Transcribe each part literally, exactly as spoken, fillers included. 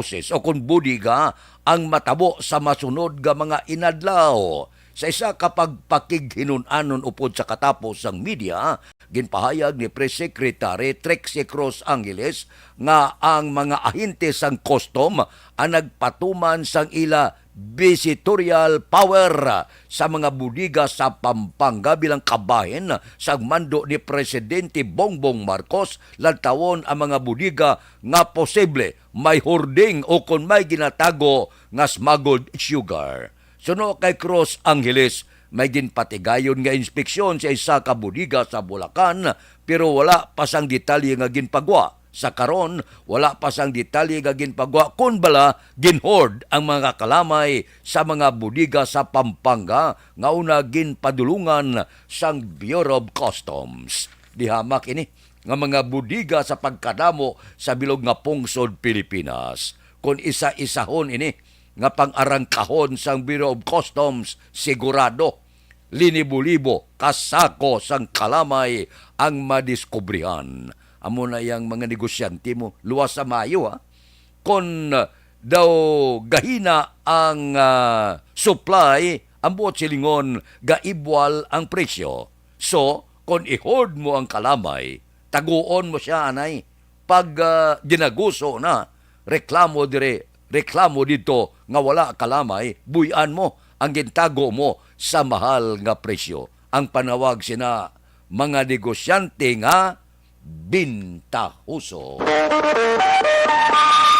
forces o kon budiga ang matabo sa masunod nga mga inadlaw. Sa isa ka pagpakighinun-anon upod sa katapos sang media, ginpahayag ni Press Secretary Trixie Cruz Angeles nga ang mga ahente sang custom ang nagpatuman sang ila visitorial power sa mga budiga sa Pampanga bilang kabahin sa mando ni Presidente Bongbong Marcos. Lantawon ang mga budiga nga posible may hoarding o kon may ginatago nga smuggled sugar. Suno kay Cruz Angeles, may ginpatigayon nga inspeksyon sa isa ka budiga sa Bulacan, pero wala pa sang detalye nga ginpagwa. Sa karon, wala pa sang detalye nga ginpagwa kon bala ginhoard ang mga kalamay sa mga budiga sa Pampanga nga una ginpadulungan sang Bureau of Customs. Dihamak ini nga mga budiga sa pagkadamo sa bilog nga pungsod Pilipinas. Kon isa-isahon ini nga pang-arangkahon sang Bureau of Customs, sigurado linibo-libo ka sako sang kalamay ang madiskubrihan. Amo na yang mga negosyante mo, luwas sa maayo, ha. Kon, ah, daw gahina ang, ah, supply, ang buot silingon, gaibwal ang presyo. So, kon i-hoard mo ang kalamay, taguon mo sia, anay. Pag, ah, ginaguso na, reklamo diri, reklamo didto nga wala kalamay, buy-an mo ang gintago mo sa mahal nga presyo. Ang panawag sina mga negosyante nga bintahoso.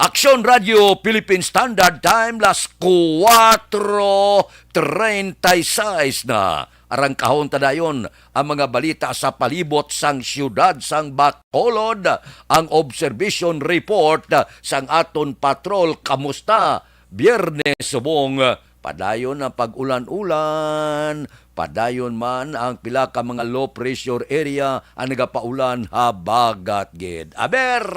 Aksyon Radio Philippine Standard Time, las kuwatro treinta y seis na. Arangkahon ta dayon ang mga balita sa palibot sang siyudad sang Bacolod, ang observation report sang aton patrol. Kamusta? Biyernes subong, padayon ang pag-ulan-ulan, padayon man ang pila ka mga low pressure area ang nagapaulan habagat gid. Aber!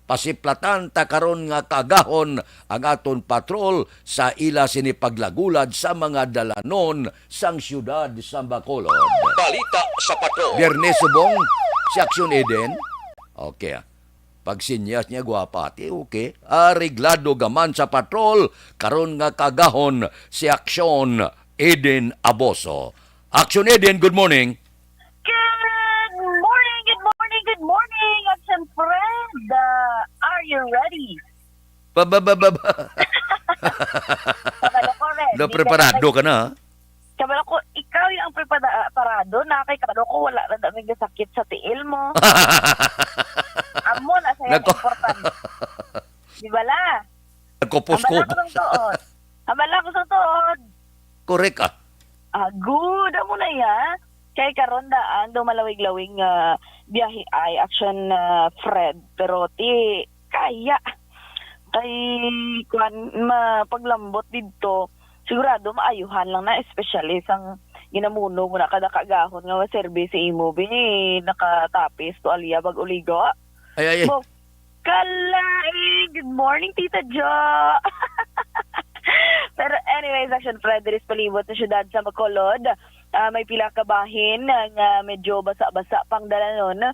Pasiplatan ta karon nga kaagahon ang aton patrol sa ila sini paglagulad sa mga dalanon sang siyudad sa Bacolod. Balita sa patrol. Biyernes subong si Aksyon Eden. Okay, ah. Pagsinyas niya, gwapa, ati, okay. Areglado gaman sa patrol karon nga kaagahon si Aksyon Eden Aboso. Aksyon Eden, good morning. Good morning, good morning, good morning, Action Friend. Uh, are you ready? Ba, ba, ba, ba, ba. Kabalo ko, Red. Na, preparado ka na, ha? Kabalo ko, ikaw yung preparado na kay kabalo ko, wala na dami sakit sa tiil mo. Amo na sa Nako. Importante. Di ba la? Nagkupos-kupos. Ang bala ko sa tuod. Ang bala ko sa tuod. Correct, ah. Ah, good. Amo na ya. Kay karon daan daw malawig-lawig nga biyahe ay action, ah, Fred. Pero ti kaya. Kay, kwan, mapaglambot didto. Sigurado, maayuhan lang na, especially sang ginamuno mo na kada kaagahon nga maserbi sa imo, bi, nakatapis to aliya bag uligo. Ay, ay, ay. Bo, kalain. Good morning, Tita Jo. Pero anyways, Action Friend, diri sa palibot sa siyudad sa Bacolod, ah, may pila ka bahin nga medyo basa-basa pang dalanon.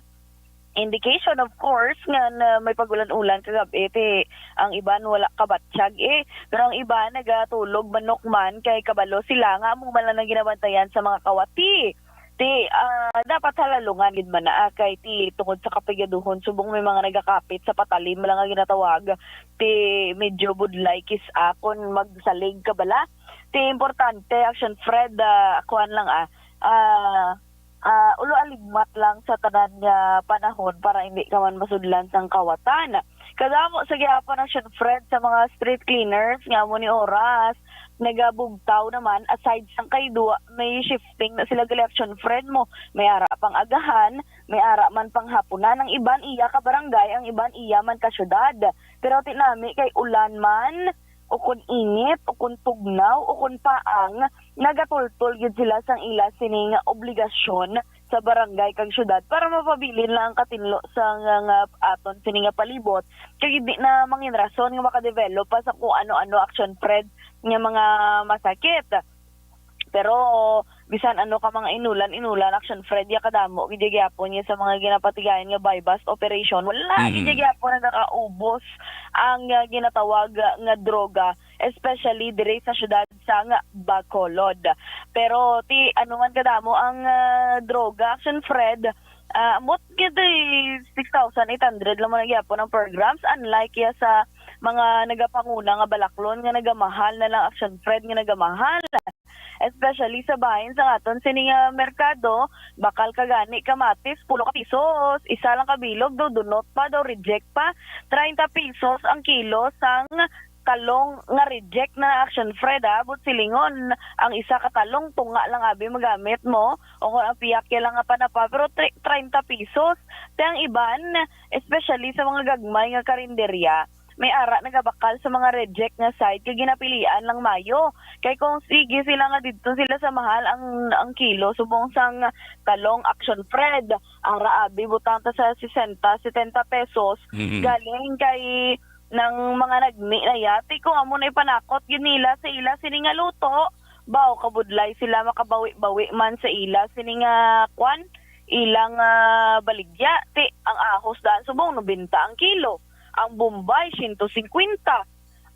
Indication, of course, nga na may pag-ulan-ulan kagab-i, ti ang iban wala kabatyag, eh. Pero ang iban nagatulog manok man, kay kabalo sila nga amo man lang ang ginabantayan sa mga kawati. Ti, ah, dapat halalungan gid man na, ah, kay ti tungod sa kapigaduhon, subong may mga nagakapit sa patalim lang nga ginatawag, ti medyo budlay kis-a kon magsalig ka bala. Ti importante, Action Fred, ah, kuwan lang, ah, ah, ah, ulo aligmat lang sa tanan nga panahon para hindi ka man masudlan sang kawatan. Kadamo sa gihapon, Action Fred, sa mga street cleaners nga amo ni oras nagabugtaw naman, aside sang kay duwa, may shifting na sila gali, Action Fred, mo. May ara pang agahan, may ara man pang hapunan. Ang iban iya ka barangay, ang iban iya man ka syudad. Pero ti nami kay ulan man, o kon init, o kon tugnaw, o kon paang, nagatultol gid sila sang ila sini nga obligasyon sa barangay kag syudad para mapabilin lang ang katinlo sa nga, nga aton sini nga palibot, kag hindi na mangin rason nga makadevelop pa sa kung ano-ano, Action Fred, nga mga masakit. Pero bisan ano ka mga inulan-inulan, Action Fred, ya kadamo gid ya gyapon ya sa mga ginapatigayon nga buy-bust operation. Wala Mhm. gid ya gyapon nagakaubos ang, ah, ginatawag, ah, nga droga, especially diri sa siyudad sang Bacolod. Pero ti ano man kadamo ang, ah, droga, Action Fred, ah, ambot gid six thousand eight hundred lang man gyapon ang per grams, unlike ya sa mga nagapanguna nga balaklon nga nagamahal na lang, Action Fred, nga nagamahal. Especially sa bahin sa aton sini nga merkado, bakal ka gani kamatis, pulo ka pisos, isa lang ka bilog, daw dunot pa, daw reject pa, treinta pesos ang kilo sang talong nga reject na, Action Fred, ha, but silingon, ang isa ka talong, tunga lang abi magamit mo, o kung ang piyak ya lang nga panapa, pero tri-, treinta pesos. Ti ang iban, especially sa mga gagmay nga karinderya, may ara nagabakal sa mga reject nga side kay ginapilian lang mayo. Kay kung sige sila nga didto sila sa mahal ang, ang kilo, subong sang talong, Action Fred, ara abi butang ta sa sesenta, setenta pesos, Mhm. galing kay nang mga nagmi na ya. Ti kung amo na ipanakot gid nila sa ila sini nga luto, baw kabudlay sila makabawi-bawi man sa ila sini nga kwan, ilang, ah, baligya. Ti ang ahos daan subong nobenta ang kilo, ang bombay siyento singkwenta,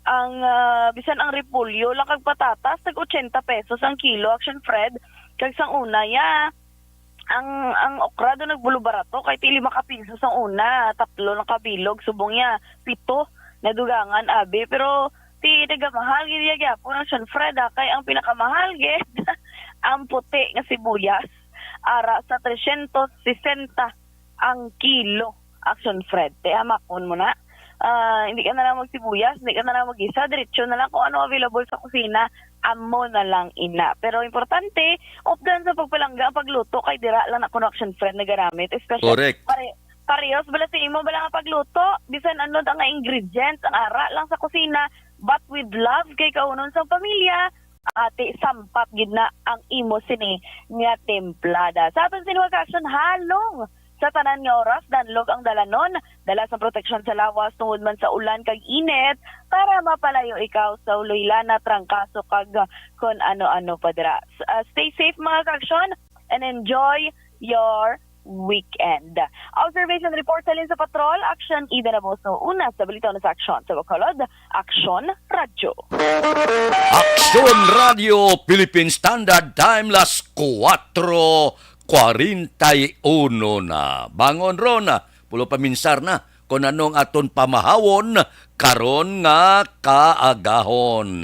ang, ah, bisan ang repolyo lang kag patatas tag ochenta pesos ang kilo, Action Fred. Kag sang una ya, ang, ang okra do nagbulubarato kay ti lima ka piso sang una, tatlo lang ka bilog, subong ya pito na dugangan abi. Pero ti nagamahal gid ya gyapon, Action Fred, ha, kay ang pinakamahal gid ang puti nga sibuyas, ara sa tresyentos sesenta ang kilo, Action Fred. Ti hamakon mo na. Ah, hindi ka na lang magsibuyas, hindi ka na lang mag-isa, diretso na lang kung ano available sa kusina, amo na lang ina. Pero importante, updan sa pagpalangga ang pagluto kay dira lang na kuno, Action Fred, nagaramit, especially Correct. pare-, parehas bala sa imo bala nga pagluto, bisan ano ang ingredients ang ara lang sa kusina, but with love kay kaunon sang pamilya, ati, sampat gid na ang imo sini nga templada. Sa aton sini nga action, halong sa tanan nga oras, danlog ang dalanon, dala sa proteksyon sa lawas tungod man sa ulan kag init para mapalayo ikaw sa uloy lana, trangkaso kag kon ano-ano pa dira. S-, ah, stay safe, mga ka-action, and enjoy your weekend. Observation report halin sa Patrol, Action Ida Naboso, una sa balita na sa Action sa Bacolod, Action Radyo. Action Radio Philippine Standard Time, las kuwatro kwarenta y uno na. Bangon ron, pulo pa minsar na kung anong aton pamahawon karon nga kaagahon.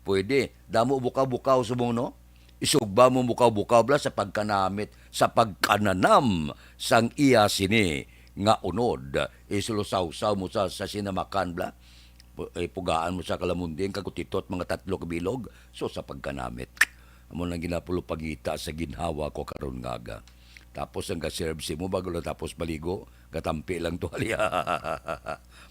Pwede, damo bukaw-bukaw subong, no? Isugba mo bukaw-bukaw bala sa pagkanamit, sa pagkananam sang iya sini nga unod. Isulusawsaw mo sa, sa sinamakan bala. Pu-, eh, pugaan mo sa kalamunding, kagutitot, mga tatlo ka bilog. So, sa pagkanamit. Amo nang ginapulupangita sa ginhawa ko karon nga aga. Tapos ang ga-serve si mo bago lang tapos maligo, gatampi lang tuwalya.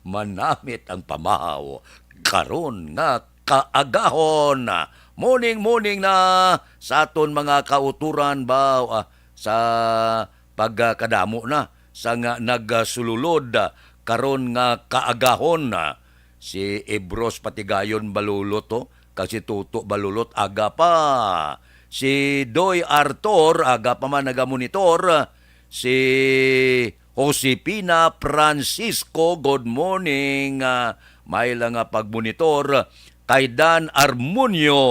Manamit ang pamahaw karon nga kaagahon. Morning, morning na sa aton mga kauturan ba, ah, sa pagkadamo na sa nga nagasululod, ah, karon nga kaagahon, ah, si Ebros Patigayon Balulot, oh, kag si Tuto Balulot, aga pa. Si Doy Arthur, aga pa man nagamonitor. Si Josepina Francisco, good morning. Ah, may lang nga pagmonitor. Kay Dan Armonio,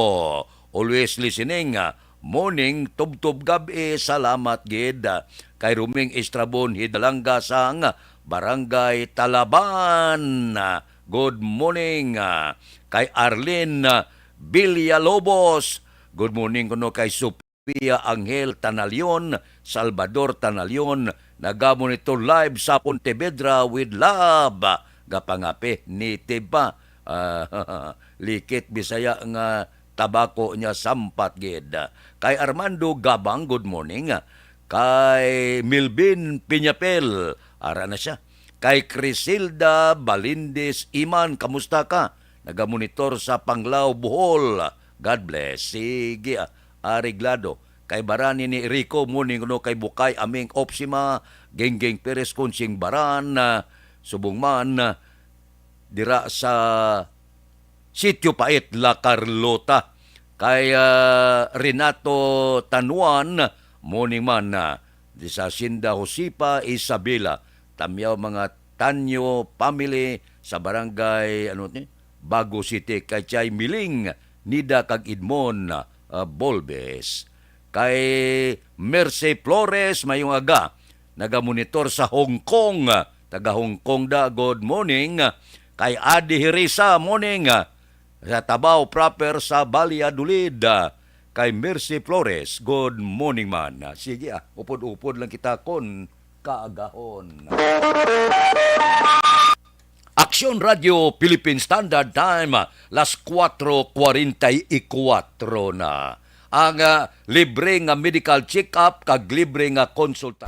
always listening. Ah, morning, tubtob gab-i, salamat gid. Ah, kay Ruming Estrabon Hidalanga sang Barangay Talaban. Ah, good morning. Ah, kay Arlene, ah, Villalobos, good morning kuno kay Sup-, Pia Angel Tanalion, Salvador Tanalion, nagamonitor live sa Pontevedra with love. Gapangape, native pa. Ah, likit Bisaya nga tabako niya, sampat gid. Kay Armando Gabang, good morning. Kay Milvin Piñapel, ara na siya. Kay Crisilda Balindis Iman, kamusta ka? Nagamonitor sa Panglao, Bohol. God bless. Sige, ah, areglado. Kay Barani ni Rico, morning no kay Bukay, Aming, Opsima, Genggeng Perez, Kunsing Baran, ah, subong man, ah, dira sa Sitio Pait, La Carlota. kay, ah, Renato Tanuan, morning man, ah, di sa Hacienda Josipa, Isabela. Tamyaw mga Tanyo family sa barangay, ano ni? Bago City, kay Chay Miling, Nida kag Edmond, ah, Bolbes. Kay Mercy Flores, mayong aga, nagamonitor sa Hong Kong. Taga Hong Kong da, good morning. Kay Adi Hirisa, morning. Sa Tabao proper sa Valladolid, kay Mercy Flores, good morning man. Sige, ah, upod-upod lang kita kon kaagahon. Aksyon Radio Philippine Standard Time, las kuwatro kwarenta y kuwatro na. Ang, ah, libre nga medical check-up kag libre nga konsulta.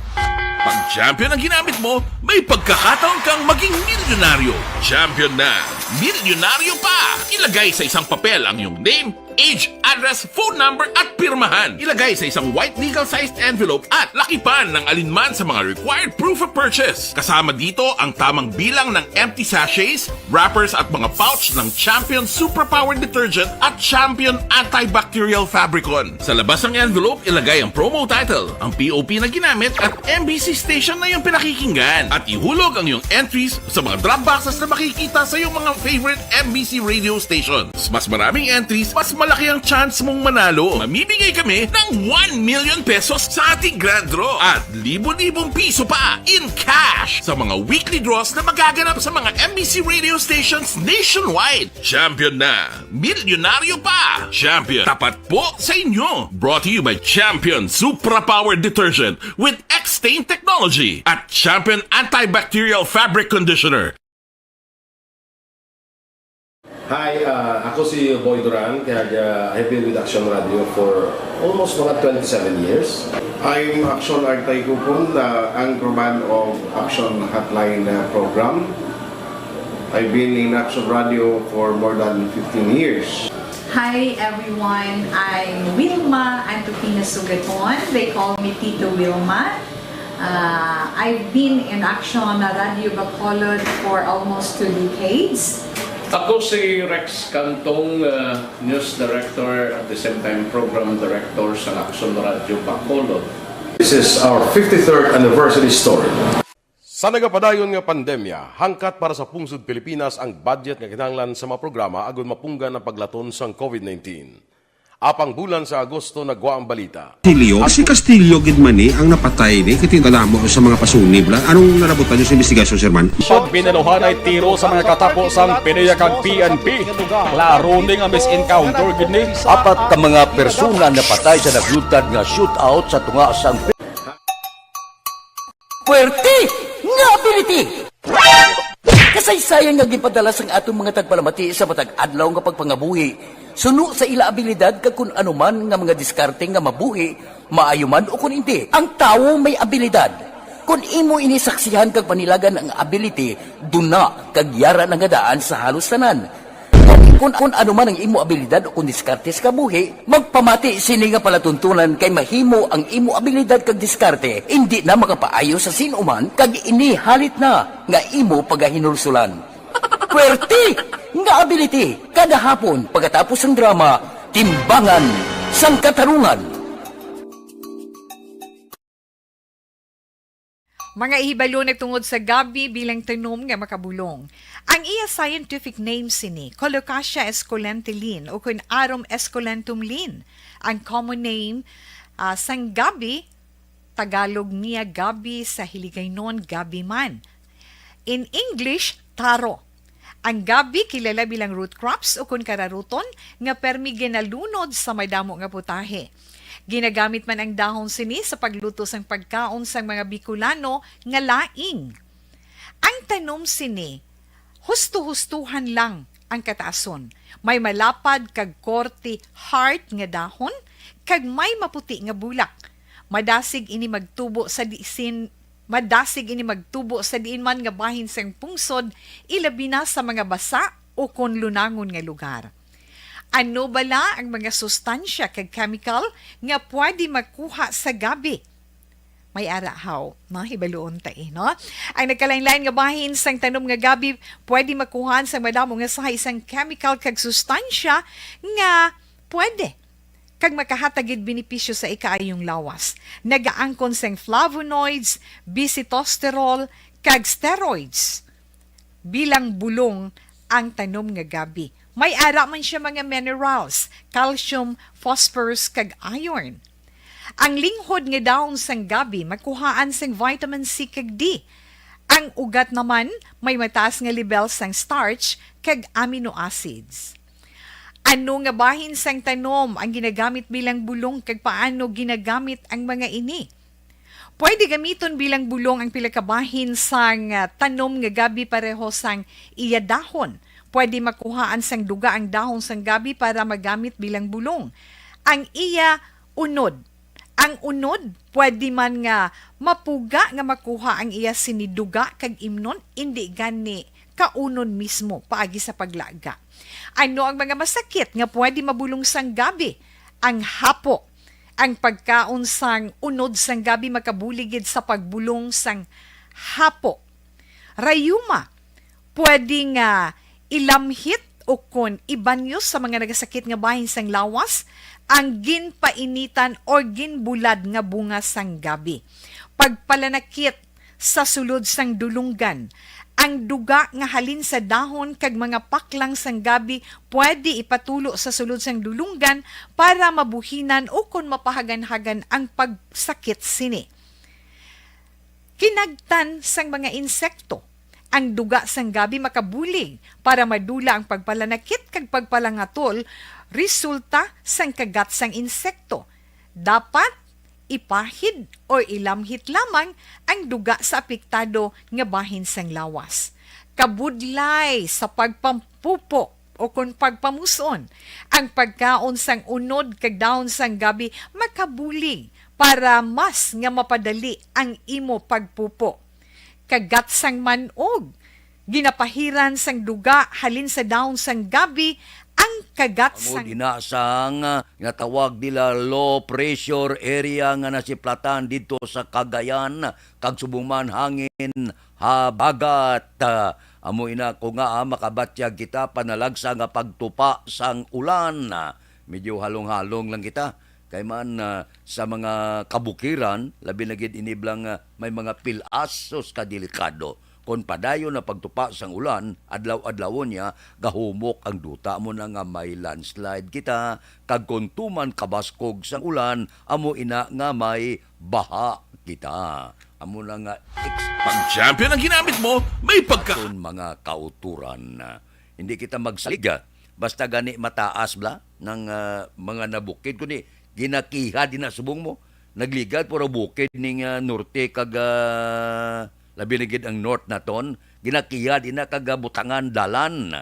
Pag Champion ang ginamit mo, may pagkakataon kang maging milyonaryo. Champion na, milyonaryo pa! Ilagay sa isang papel ang iyong name, age, address, phone number, at pirmahan. Ilagay sa isang white legal-sized envelope at lakipan ng alinman sa mga required proof of purchase. Kasama dito ang tamang bilang ng empty sachets, wrappers at mga pouch ng Champion Superpower Detergent at Champion Antibacterial Fabricon. Sa labas ng envelope, ilagay ang promo title, ang P O P na ginamit at M B C station na iyong pinakikinggan. At ihulog ang iyong entries sa mga drop boxes na makikita sa iyong mga favorite M B C radio stations. Mas maraming entries, mas malaki ang chance mong manalo. Mamimigay kami ng one million pesos sa ating grand draw at libo-libong piso pa in cash sa mga weekly draws na magaganap sa mga M B C radio stations nationwide. Champion na! Milyonaryo pa! Champion, tapat po sa inyo! Brought to you by Champion Supra Power Detergent with X-Stain Technology at Champion Antibacterial Fabric Conditioner. Hi, ah, ako si Boy Duran, kag, ah, I've been with Action Radio for almost mga twenty-seven years. I'm Action Artay Kupon, the anchorman of Action Hotline, ah, program. I've been in Action Radio for more than fifteen years. Hi everyone, I'm Wilma Antupina Sugaton. They call me Tito Wilma. Uh, I've been in Action Radio Bacolod for almost two decades. Ako si Rex Cantong, uh, news director, at the same time program director sa Action Radio Bacolod. This is our fifty-third anniversary story. Sa nagapadayon nga pandemya, hangkat para sa pungsod Pilipinas ang budget nga kinahanglan sa mga programa agud mapunggan ang paglaton sang COVID nineteen. Apang bulan sa Agosto nagwa ang balita. Castillo, si Castillo gid man ni ang napatay ni, kay tingala mo sa mga pasunib la. Anong nalabutan niyo sa investigasyon, Sir Man? Pag binaluhanay tiro sa mga katapo sang PDEA kag P N P, klaro ni nga mis-encounter gid ni. Apat ka mga persona napatay sa naglutad nga shootout sa tunga sang Puwerte nga ability! Kasaysayan nga ginpadala sang aton mga tagpalamati sa matag adlaw nga pagpangabuhi, suno sa ila abilidad kag kun ano man nga mga diskarte nga mabuhi, maayo man o kun indi. Ang tawo may abilidad. Kun imo ini saksihan kag panilagan ang ability, duna kag yara na nga daan sa halos tanan. Kun, kun ano man ang imo abilidad o kun diskarte sa kabuhi, magpamati sini nga palatuntunan kay mahimo ang imo abilidad kag diskarte indi na makapaayo sa sin-o man kag ini halit na nga imo pagahinulsulan. Puwerte nga ability kada hapon pagkatapos sang drama, Timbangan sang Katarungan. Mga hibalo na tungod sa gabi bilang tanom nga makabulong. Ang iya scientific name sini, Colocasia esculenta Lin, ukon Arum esculentum Lin. Ang common name, ah, sang gabi, Tagalog niya gabi, sa Hiligaynon gabi man. In English, taro. Ang gabi kilala bilang root crops ukon kararuton nga permi ginalunod sa madamo nga putahe. Ginagamit man ang dahon sini sa pagluto sang pagkaon sang mga Bicolano nga laing. Ang tanom sini, husto-hustohan lang ang kataason. May malapad kag korte heart nga dahon kag may maputi nga bulak. Madasig ini magtubo sa disin Madasig ini magtubo sa diin man nga bahin sang pungsod, ilabi na sa mga basa o kon lunangon nga lugar. Ano bala ang mga sustansya kag chemical nga pwede makuha sa gabi? May ara haw, no? Hibaluon ta, eh, no? Ang nagkalain-lain nga bahin sang tanom nga gabi pwede makuha sa madamo nga sahi sang chemical kag sustansya nga pwede kag makahatag gid benepisyo sa ikaayong lawas. Nagaangkon sing flavonoids, bisitosterol, kag steroids bilang bulong ang tanom nga gabi. May ara man siya mga minerals, calcium, phosphorus, kag iron. Ang linghod nga dahon sang gabi makuhaan sang vitamin C kag D. Ang ugat naman may mataas nga lebel sang starch kag amino acids. Ano nga bahin sang tanom ang ginagamit bilang bulong, kag paano ginagamit ang mga ini? Pwede gamiton bilang bulong ang pila ka bahin sang, ah, tanom nga gabi pareho sang iya dahon. Pwede makuhaan sang duga ang dahon sang gabi para magamit bilang bulong. Ang iya unod. Ang unod, pwede man nga mapuga nga makuha ang iya sini duga kag imnon, indi gani kaunon mismo paagi sa paglaga. Ano ang mga masakit nga pwede mabulong sang gabi? Ang hapo. Ang pagkaon sang unod sang gabi makabulig gid sa pagbulong sang hapo. Rayuma, pwede nga ilamhit o kon ibanyos sa mga nagasakit nga bahin sang lawas ang ginpainitan or ginbulad nga bunga sang gabi. Pagpalanakit sa sulod sang dulunggan. Ang duga nga halin sa dahon kag mga paklang sang gabi pwede ipatulo sa sulod sang dulunggan para mabuhinan o kon mapahaganhagan ang pagsakit sini. Kinagtan sang mga insekto. Ang duga sang gabi makabulig para madula ang pagpalanakit kag pagpalangatol resulta sang kagat sang insekto. Dapat ipahid o ilamhit lamang ang duga sa apektado nga bahin sang lawas. Kabudlay sa pagpampupo o kon pagpamuson, ang pagkaon sang unod kag dahon sang gabi makabulig para mas nga mapadali ang imo pagpupo. Kagat sang man-og, ginapahiran sang duga halin sa dahon sang gabi ang kagat Amo sang dina sang, ah, ginatawag nila low pressure area nga nasiplatan didto sa Cagayan kag subong man hangin habagat. Ah, amo ina ko nga, ah, makabatyag kita panalagsa nga pagtupa sang ulan. Ah, medyo halong-halong lang kita. Kay man, ah, sa mga kabukiran, labi na gid ini bala nga may mga pilasos ka delikado. Kon padayon na pagtupa sang ulan, adlaw-adlawon niya, gahumok ang duta, amo na nga may landslide kita, kag kon tuman kabaskog sang ulan, amo ina nga may baha kita. Amo na nga ex- Pag champion ang ginamit mo, may pagka- Aton mga kauturan. Hindi kita magsaliga basta gani mataas bala nang, ah, mga nabukid, kundi ginakiha din na subong mo. Nagligad puro bukid ning, ah, norte kag, ah, labi na gid ang north naton. Ginakiha din na kag, ah, butangan dalan.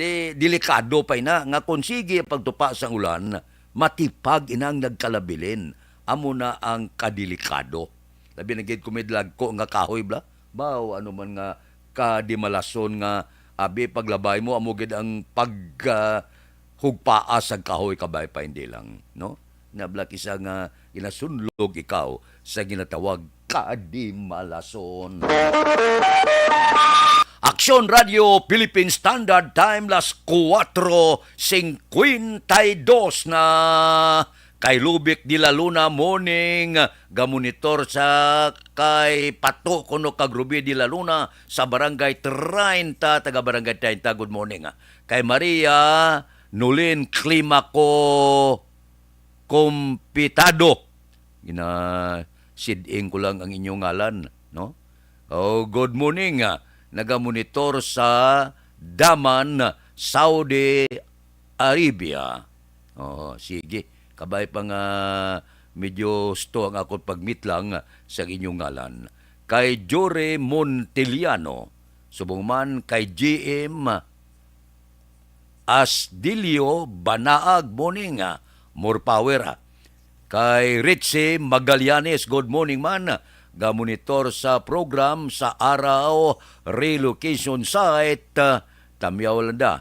Ti delikado pa ina nga kon sige ang pagtupa sang ulan, matipag ina ang nagkalabilin. Amo na ang kadelikado. Labi na gid kung may dagko nga kahoy bala. Baw, ano man nga kadimalason nga abi paglabay mo, amo gid ang pag, ah, hugpaa sa kahoy, kabay pa hindi lang, no? Nabla kisa nga ginasunlog ikaw sa ginatawag kadimalason. Aksyon Radio Philippine Standard Time, las kuwatro singkwenta y dos na. Kay Lubic de la Luna, morning. Gamonitor sa kay Pato kuno kag Ruby de la Luna sa Barangay treinta, taga Barangay treinta, good morning. Kay Maria Nulin Climaco Compitado. Ginasid-ing ko lang ang inyong ngalan, no? Oh, good morning, ah. Nagamonitor sa Daman, Saudi Arabia. Oh, sige. Kabay pa nga medyo sto ang akon pagmitlang sa inyong ngalan. Kay Jory Montiliano, subong man kay G M Asdilio Banaag, morning, ah, more power, ah. Kay Richie Magallanes, good morning man. Gamonitor sa program sa Araw Relocation Site. Ah, tamyaw lang da.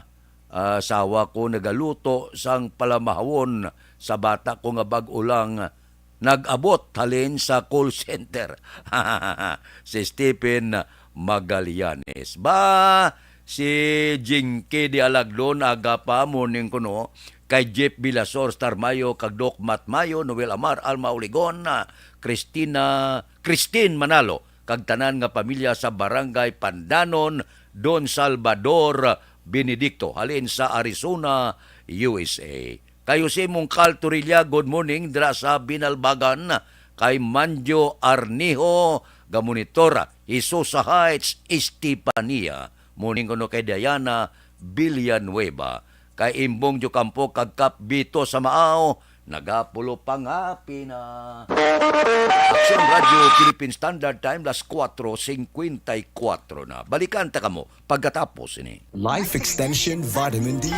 Ah, asawa ko nagaluto sang palamahawon sa bata ko nga bag-o lang nag-abot halin sa call center. Si Stephen Magallanes. Ba, si Jinky de Alagdon, aga pa, morning kuno, kay Jeff Bilasor, Star Mayo, kag Doc Matt Mayo, Noel Amar, Alma Uligon, ah, Christina, Christine Manalo, kag tanan nga pamilya sa Barangay Pandanon, Don Salvador Benedicto, halin sa Arizona, U S A. Kay Jose Mungkal Torilla, good morning, dira sa Binalbagan. Kay Manjo Arnijo, gamonitor, Hisosa Heights, Estefania. Morning kuno kay Diana Villanueva. Kay Imbong Diocampo kag Kap Vito sa Maao, nagapulo pangapi na. Aksyon Radio Philippine Standard Time, las kuwatro singkwenta y kuwatro na. Balikan ta kamo pagkatapos ini. Life Extension Vitamin D.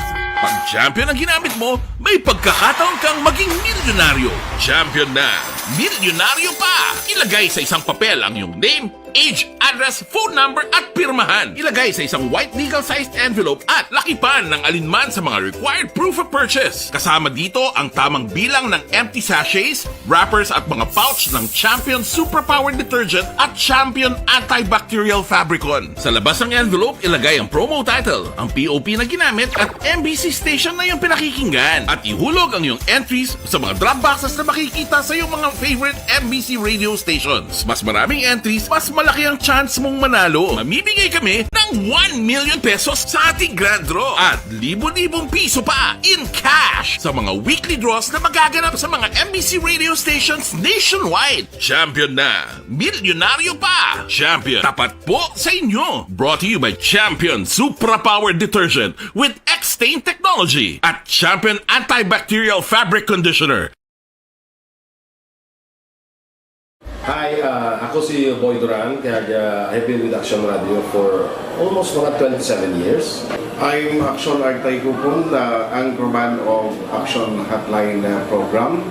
Pag Champion ang ginamit mo, may pagkakataon kang maging milyonaryo. Champion na, milyonaryo pa! Ilagay sa isang papel ang iyong name, age, address, phone number, at pirmahan. Ilagay sa isang white legal-sized envelope at lakipan ng alinman sa mga required proof of purchase. Kasama dito ang tamang bilang ng empty sachets, wrappers at mga pouch ng Champion Superpower Detergent at Champion Antibacterial Fabricon. Sa labas ng envelope, ilagay ang promo title, ang P O P na ginamit at M B C station na iyong pinakikinggan. At ihulog ang iyong entries sa mga drop boxes na makikita sa iyong mga favorite M B C radio stations. Mas maraming entries, mas malaki ang chance mong manalo. Mamimigay kami ng one million pesos sa ating grand draw at libo-libong piso pa in cash sa mga weekly draws na magaganap sa mga M B C radio stations nationwide. Champion na, milyonaryo pa! Champion, tapat po sa inyo! Brought to you by Champion Supra Power Detergent with X-Stain Technology at Champion Antibacterial Fabric Conditioner. Hi, ah, ako si Boy Duran, kag, ah, I've been with Action Radio for almost mga twenty-seven years. I'm Action Artay Kupon, the anchorman of Action Hotline, uh, program.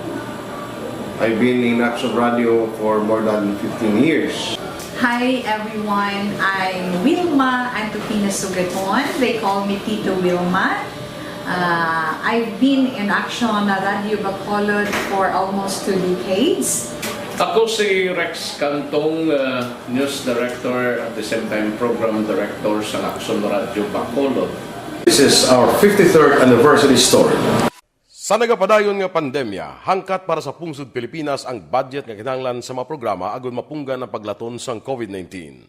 I've been in Action Radio for more than fifteen years. Hi everyone, I'm Wilma Antupina Sugaton. They call me Tito Wilma. Uh, I've been in Action Radio Bacolod for almost two decades. Ako si Rex Cantong, uh, news director, at the same time program director sa Action Radio Bacolod. This is our fifty-third anniversary story. Sa nagapadayon nga pandemya, hangkat para sa pungsod Pilipinas ang budget nga kinahanglan sa mga programa agud mapunggan ang paglaton sang COVID nineteen.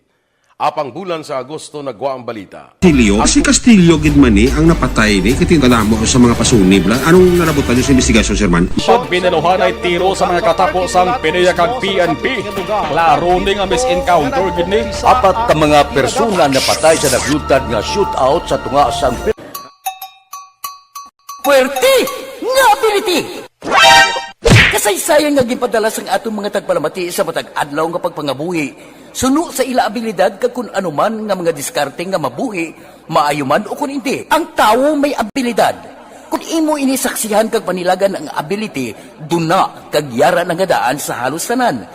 Apang bulan sa Agosto nagwa ang balita. Castillo, si Castillo gid man ni ang napatay ni, kay kadamo sa mga pasunib lang. Anong nalabutan niyo sa investigasyon, Sir Man? Siya binaluhanay tiro sa mga katapo sang PDEA kag P N P. Klaro ni nga mis-encounter gid ni. Apat ka mga persona napatay sa naglutad nga shootout sa tunga sang Puwerte nga ability! Kasaysayan nga ginpadala sang aton mga tagpalamati sa matag adlaw nga pagpangabuhi, suno sa ila abilidad kag kun ano man nga mga diskarte nga mabuhi, maayo man o kun indi. Ang tawo may abilidad. Kun imo ini saksihan kag panilagan ang ability, duna kag yara na nga daan sa halos tanan.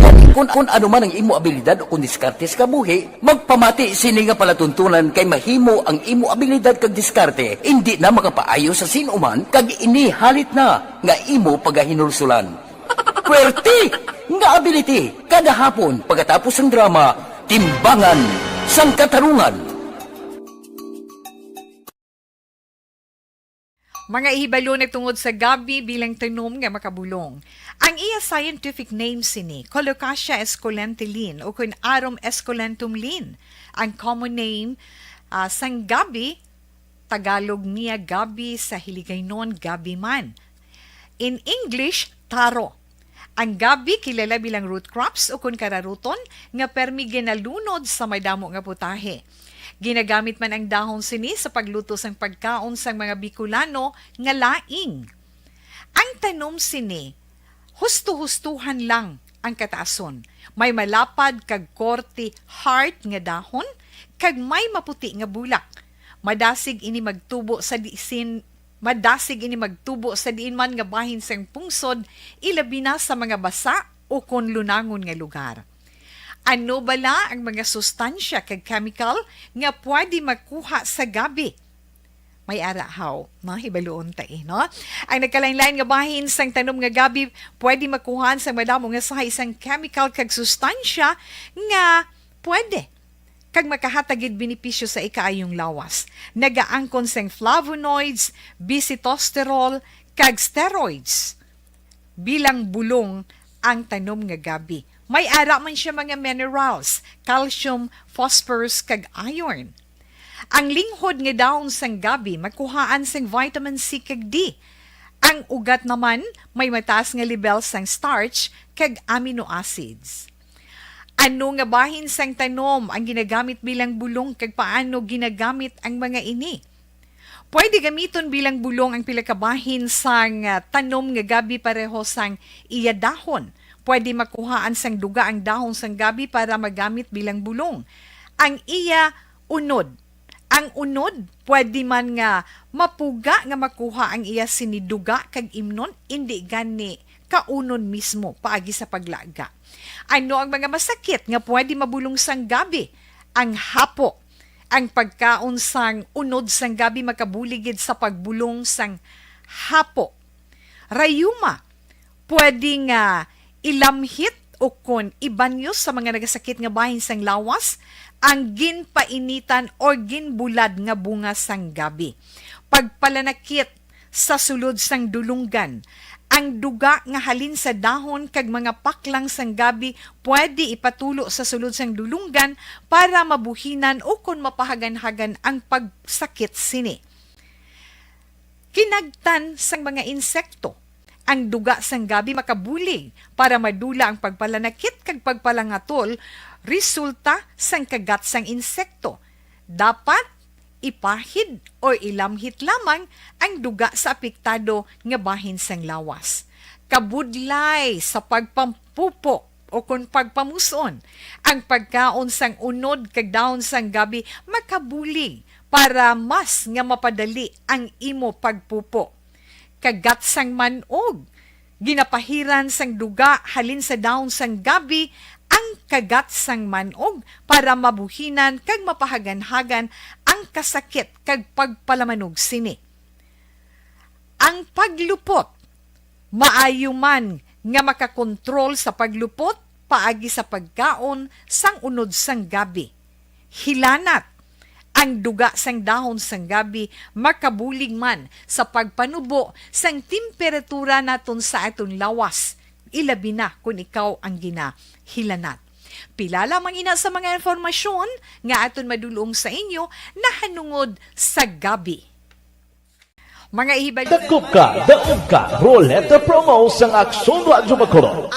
Gani, kun, kun ano man ang imo abilidad o kun diskarte sa kabuhi, magpamati sini nga palatuntunan kay mahimo ang imo abilidad kag diskarte indi na makapaayo sa sin-o man kag ini halit na nga imo pagahinulsulan. Puwerte nga ability, kada hapon pagkatapos sang drama, Timbangan sang Katarungan. Mga ihibalo nagtungod sa gabi bilang tanom nga makabulong. Ang iya scientific name sini, Colocasia esculenta Lin, o kun Arum esculentum Lin. Ang common name, ah, sang gabi, Tagalog niya gabi, sa Hiligaynon gabi man. In English, taro. Ang gabi kilala bilang root crops o kun kararuton nga permi ginalunod sa madamo nga putahe. Ginagamit man ang dahon sini sa pagluto sang pagkaon sang mga Bicolano nga laing. Ang tanom sini, husto-hustohan lang ang kataason. May malapad kag korte heart nga dahon, kag may maputi nga bulak. Madasig ini magtubo sa disin, madasig ini magtubo sa diin man nga bahin sang pungsod, ilabi na sa mga basa o kon lunangon nga lugar. Ano bala ang mga sustansya kag chemical nga pwede makuha sa gabi? May ara haw, no? Hibaluon ta, eh, no? Ang nagkalain-lain nga bahin sang tanom nga gabi pwede makuhaan sang madamo nga sahay sang chemical kag sustansya nga pwede kag makahatag gid benepisyo sa ikaayong lawas. Nagaangkon sing flavonoids, bisitosterol, kag steroids bilang bulong ang tanom nga gabi. May ara man siya mga minerals, calcium, phosphorus, kag iron. Ang linghod nga dahon sang gabi makuhaan sing vitamin C kag D. Ang ugat naman may mataas nga lebel sang starch kag amino acids. Ano nga bahin sang tanom ang ginagamit bilang bulong, kag paano ginagamit ang mga ini? Pwede gamiton bilang bulong ang pila ka bahin sang, ah, tanom nga gabi pareho sang iya dahon. Pwede makuhaan sang duga ang dahon sang gabi para magamit bilang bulong. Ang iya unod. Ang unod, pwede man nga mapuga nga makuha ang iya sini duga kag imnon, indi gani kaunon mismo paagi sa paglaga. Ano ang mga masakit nga pwede mabulong sang gabi? Ang hapo. Ang pagkaon sang unod sang gabi makabulig gid sa pagbulong sang hapo. Rayuma, pwede nga ilamhit o kon ibanyo sa mga nagasakit nga bahin sang lawas ang ginpainitan o ginbulad nga bunga sang gabi. Pagpalanakit sa sulod sang dulunggan. Ang duga nga halin sa dahon kag mga paklang sang gabi pwede ipatulo sa sulod sang dulunggan para mabuhinan o kon mapahaganhagan ang pagsakit sini. Kinagtan sang mga insekto. Ang duga sang gabi makabulig para madula ang pagpalanakit kag pagpalangatol resulta sang kagat sang insekto. Dapat ipahid o ilamhit lamang ang duga sa apektado nga bahin sang lawas. Kabudlay sa pagpampupo o kon pagpamus-on, ang pagkaon sang unod kag dahon sang gabi makabulig para mas nga mapadali ang imo pagpupo. Kagat sang man-og. Ginapahiran sang duga halin sa dahon sang gabi ang kagat sang man-og para mabuhinan kag mapahaganhagan ang kasakit kag pagpalamanog sini. Ang paglupot. Maayo man nga makakontrol sa paglupot paagi sa pagkaon sang unod sang gabi. Hilanat. Ang duga sang dahon sang gabi makabulig man sa pagpanubo sang temperatura naton sa aton lawas, ilabi na kon ikaw ang ginahilanat. Pila lamang ina sa mga impormasyon nga aton madulong sa inyo nahanungod sa gabi. Mga ihibal- Dakop ka, daog ka, Roleta Promo sang Aksyon Radyo Bacolod.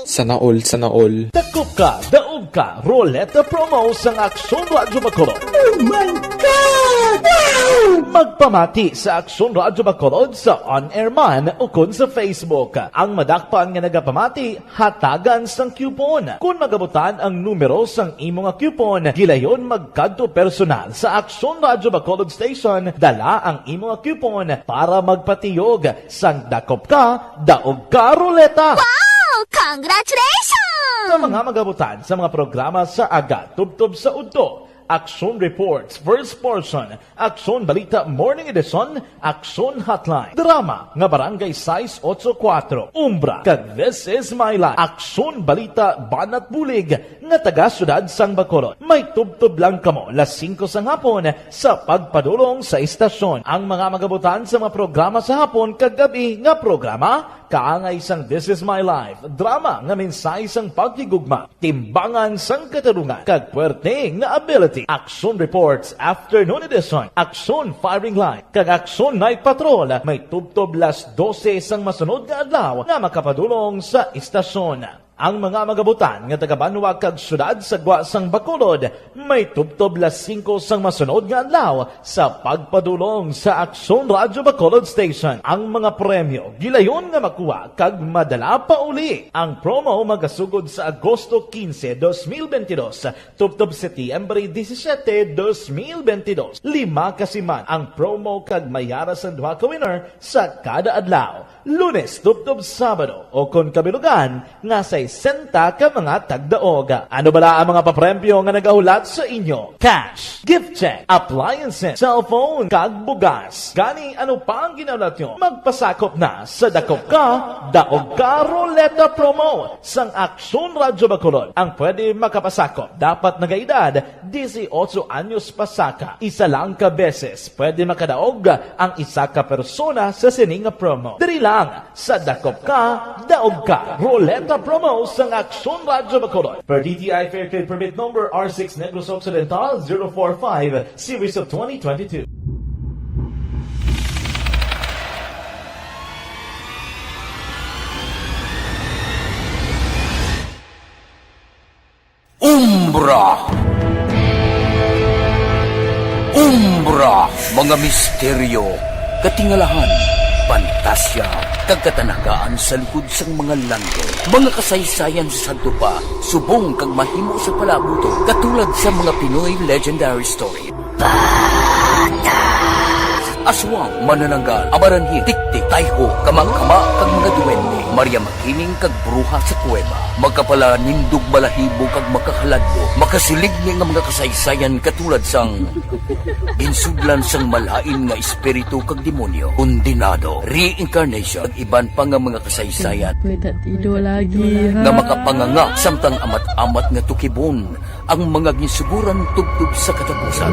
Sana all, sana all. Dakop ka, daog ka, Roleta Promo sang Aksyon Radyo Bacolod. Oh my God! Wow! Magpamati sa Aksyon Radyo Bacolod sa on-air man o kon sa Facebook. Ang madakpan nga nagapamati, hatagan sang coupon. Kon magabutan ang numero sang imo nga coupon, gilayon magkadto personal sa Aksyon Radyo Bacolod Station, dala ang imo nga coupon para magpatiyog sang dakop ka, daog ka, Roleta. Wow! Congratulations! Sa mga magabutan sa mga programa sa aga tubtob sa udto, Aksyon Reports, First Portion, Aksyon Balita Morning Edition, Aksyon Hotline, drama nga Barangay sais otso kuwatro, Umbra, kag This Is My Life, Aksyon Balita Banat Bulig nga taga Siyudad sang Bacolod. May tubtob lang kamo las singko sang hapon sa pagpadulong sa istasyon. Ang mga magabutan sa mga programa sa hapon kag gab-i nga programa, kaangay sang This Is My Life, drama nga mensahe sang paghigugma, timbangan sang katarungan, kag puwerte nga ability. Aksyon Reports Afternoon Edition, Aksyon Firing Line, kag Aksyon Night Patrol may tubtob las dose sang masunod nga adlaw nga makapadulong sa istasyon. Ang mga magabutan nga taga-banwa kag siyudad sa gwa sang Bacolod may tubtob las singko sang masunod nga adlaw sa pagpadulong sa Aksyon Radyo Bacolod Station. Ang mga premyo gilayon nga makuha kag madala pauli. Ang promo magasugod sa Agosto quince, dos mil veintidós, tubtob Setyembre disisiete, dos mil veintidós. Lima ka siman ang promo kag may ara sang duha ka winner sa kada adlaw, Lunes tubtob Sabado, o kon kabilugan nga sa sesenta ka mga tagdaog. Ano bala ang mga papremyo nga nagahulat sa inyo? Cash, gift check, appliances, cellphone, kag bugas. Gani, ano pa ang ginahulat nyo? Magpasakop na sa Dakop Ka, Daog Ka Ruleta Promo sang Aksyon Radyo Bacolod. Ang pwede makapasakop dapat nagaedad dieciocho anyos pasaka. Isa lang ka beses pwede makadaog ang isa ka persona sa sini nga promo. Diri lang sa Dakop Ka, Daog Ka. Ruleta Promo sang Aksyon Radyo Bacolod. Per D T I Fair Trade Permit Number R six Negros Occidental zero four five, Series of twenty twenty-two. Umbra. Umbra, mga misteryo, katingalahan, pantasya, kag katanagaan sa likod sang mga langgit. Mga kasaysayan sa sadto pa, subong kag mahimo sa palaabuton, katulad sa mga Pinoy legendary story. Aswang, manananggal, amaranhil, tiktik, tayho, kamangkama, kag mga duwende, Maria Makiling kag bruha sa kuweba, makapalanindog balahibo kag makahaladlo, makasiligni nga mga kasaysayan katulad sang ginsudlan sang malain nga espiritu kag demonyo, kondenado, reincarnation, kag iban pa nga mga kasaysayan May tatido lagi, ha? nga makapanganga samtang amat-amat nga tukibon ang mga ginsuguran tubtob sa katapusan.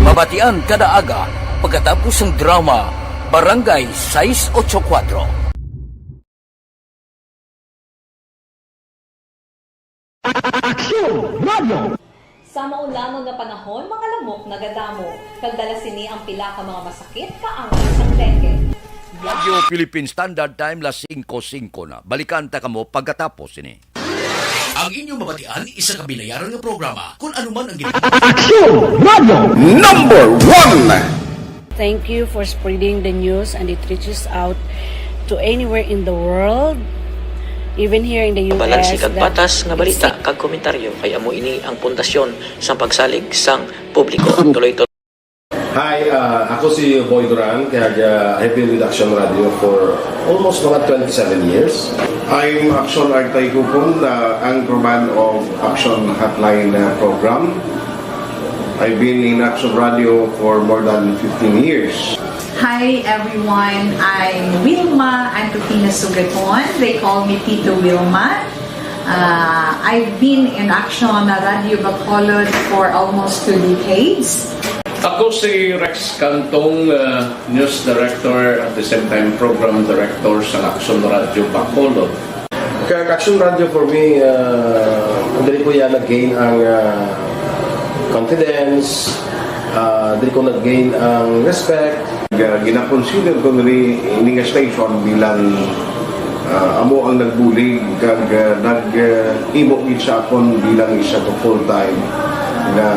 Mabatian kada aga pagkatapos sang drama Barangay sais ocho kuwatro. Aksyon Radio! Sa maulamag nga panahon, mga lamok nagadamo, kag dala sini ang pila ka mga masakit kaangay sang dengue. Radyo Philippine Standard Time, las singko singko na. Balikan ta kamo pagkatapos sini. Ang inyong mabatian, isa ka binayaran nga programa. Kung ano man ang gin- Aksyon Radio! Number one! Thank you for spreading the news and it reaches out to anywhere in the world, even here in the U S. Balanse kag that patas nga it's balita kag komentaryo kay amo ini ang pundasyon sang pagsalig sang publiko. Tuloy-tuloy. Hi, ah, ako si Boy Duran, kag ah, I've been with Action Radio for almost mga twenty-seven years. I'm Action Artay Kupon, ah, anchorman of Action Hotline ah, program. I've been in Action Radio for more than fifteen years. Hi everyone, I'm Wilma Antupina Sugaton. They call me Tito Wilma. Uh, I've been in Action Radio Bacolod for almost two decades. Ako si Rex Cantong, uh, News Director at the same time Program Director sa Action Radio Bacolod. Kag Action Radio for me, uh, diri ko yan nag-gain ang uh, confidence, uh, diri ko nag-gain ang respect. Ga- Gina-consider ko niri ini nga station bilang uh, amo ang nagbulig kag uh, nag-imo gid sa akon bilang isa ka full-time nga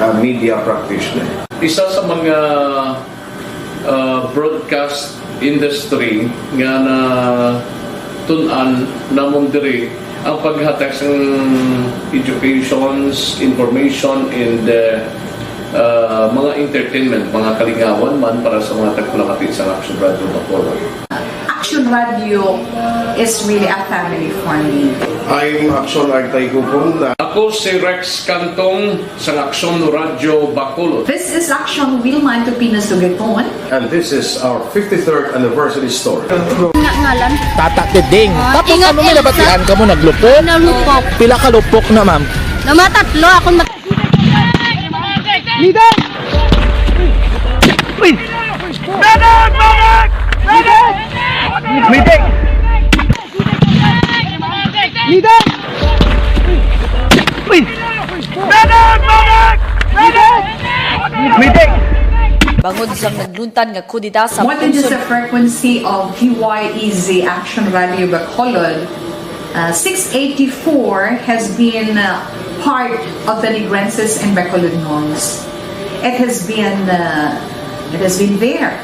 uh, media practitioner. Isa sa mga uh, broadcast industry nga natun-an namon diri ang paghatag sang educations, information, and uh, uh, mga entertainment, mga kalingawan man para sa mga tagpalamati sa Action Radio Bacolod. Action Radio is really a family for me. I'm Action Artay Kupon. Ako si Rex Cantong sa Action Radio Bacolod. This is Action Wilma Antupina Sugaton. And this is our fifty-third anniversary story. Nga ngalan? Tata Keding. Ah, Tapos ingat, ano may ingat. Nabatian ka mo, naglupok? Nalupok. Pila ka lupok na, ma'am? Namatatlo ako. Mat- Uy! Medic! Medic! Medic! Uy! Medic! Medic! Medic! Bangod sang nagluntad nga kudeta sa What is pungsod the frequency of T Y E Z Action Radio Bacolod? Uh, six eighty-four has been uh, part of the Negrenses and Bacolodnons. It has been uh, it has been there.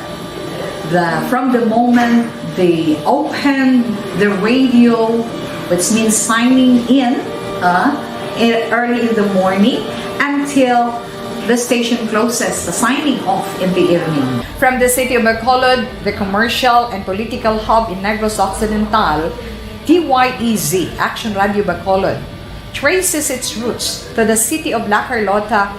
The, from the moment they opened the radio, which means signing in uh, in, early in the morning, until The station closes the signing off in the evening. From the city of Bacolod, the commercial and political hub in Negros Occidental, D Y E Z, Action Radio Bacolod, traces its roots to the city of La Carlota,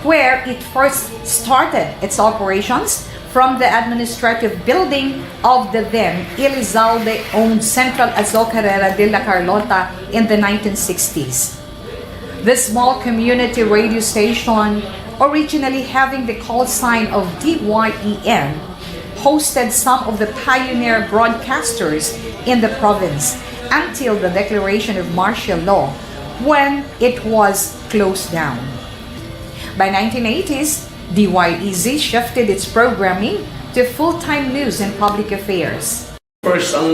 where it first started its operations from the administrative building of the then Elizalde-owned Central Azocarera de La Carlota in the nineteen sixties. This small community radio station, originally having the call sign of D Y E N, hosted some of the pioneer broadcasters in the province until the declaration of martial law, when it was closed down. By nineteen eighties, D Y E Z shifted its programming to full-time news and public affairs. First, ang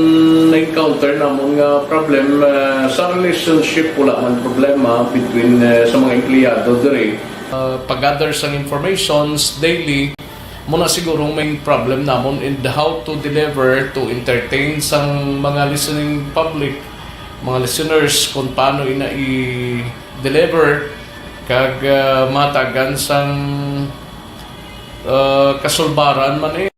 na-encounter namon nga problem, ah, sa relationship, wala man problema between, ah, sa mga empleyado diri. Ah, pag-gather sang informations daily, mo na siguro ang main problem namon in how to deliver, to entertain sang mga listening public, mga listeners, kung paano ina i-deliver, kag, ah, matagan sang, ah, kasulbaran man eh.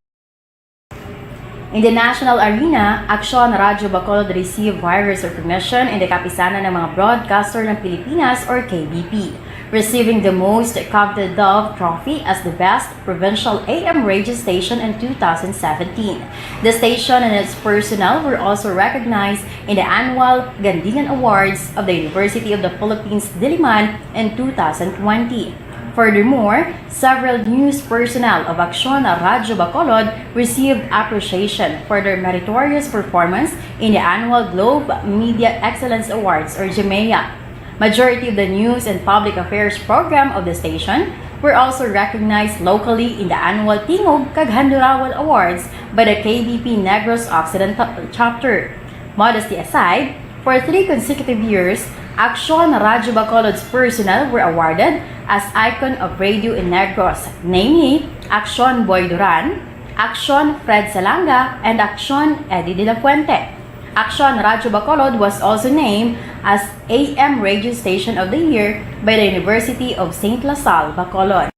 In the national arena, Aksyon Radyo Bacolod received wide recognition in the Kapisanan ng mga Broadcaster ng Pilipinas or K B P, receiving the most coveted Dove Trophy as the best provincial A M radio station in two thousand seventeen. The station and its personnel were also recognized in the annual Gandilan Awards of the University of the Philippines Diliman in two thousand twenty. Furthermore, several news personnel of Aksyon Radyo Bacolod received appreciation for their meritorious performance in the annual Globe Media Excellence Awards or GMEA. Majority of the news and public affairs program of the station were also recognized locally in the annual Tingog kag Handurawal Awards by the K B P Negros Occidental Chapter. Modesty aside, for three consecutive years, Aksyon Radyo Bacolod's personnel were awarded as Icon of Radio in Negros, namely Aksyon Boy Duran, Aksyon Fred Salanga, and Aksyon Eddie De La Fuente. Aksyon Radyo Bacolod was also named as A M Radio Station of the Year by the University of Saint La Salle, Bacolod.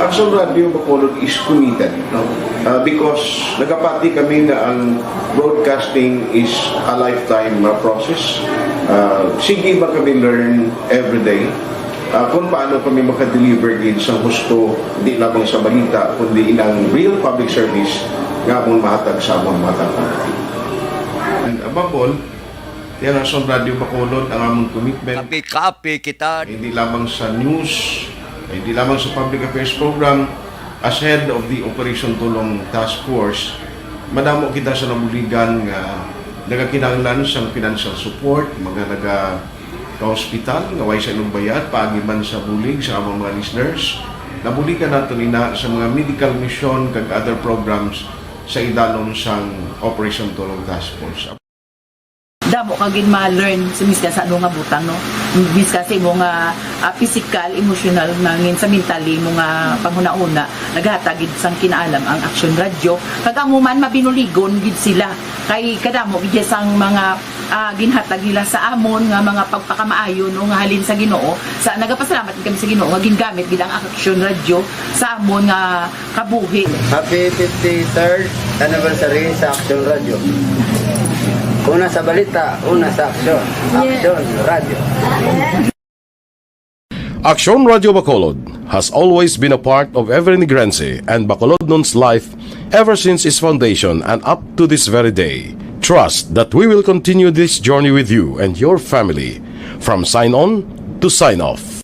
Aksyon Radio Bacolod is committed, no? Ah, because nagapati kami nga ang broadcasting is a lifetime, ah, process. Ah, sige ba kami learn every day? Ah, kung paano kami makadeliver gid sa husto, di lamang sa balita, kundi inang real public service nga among mahatag sa among mga taga. And above all, yan ang Aksyon Radio Bacolod, ang among commitment. Kapi-kapi kita. Hindi lamang sa news, hindi lamang sa public affairs program, as head of the Operation Tulong Task Force, madamo kita sa nabuligan nga nagakinahanglan sang financial support, mga naga ka-hospital nga way sa ilang bayad, paagi man sa bulig sa among mga listeners. Nabuligan naton ina sa mga medical mission kag other programs sa idalom sang Operation Tulong Task Force. Damo ka gid ma-learn sa miskan sa ano nga butang, no? Miskan sa imo nga, ah, physical, emotional, nangin sa mentally mo nga panghunahuna, naghatag gid sang kinaalam ang Aksyon Radyo. Kag amo man, mabinuligon gid sila. Kay kadamo gid sang mga, ah, ginhatag nila sa amon nga mga pagpakamaayo, no, nga halin sa Ginoo. Sa, nagapasalamat gid kami sa Ginoo nga gingamit gid ang Aksyon Radyo sa amon nga kabuhi. Happy fifty-third anniversary sa Aksyon Radyo. Una sa balita, una sa aksyon. Yes. Aksyon Radyo. Aksyon Radyo Bacolod has always been a part of every Negrense and Bacolodnon's life ever since its foundation and up to this very day. Trust that we will continue this journey with you and your family, from sign on to sign off.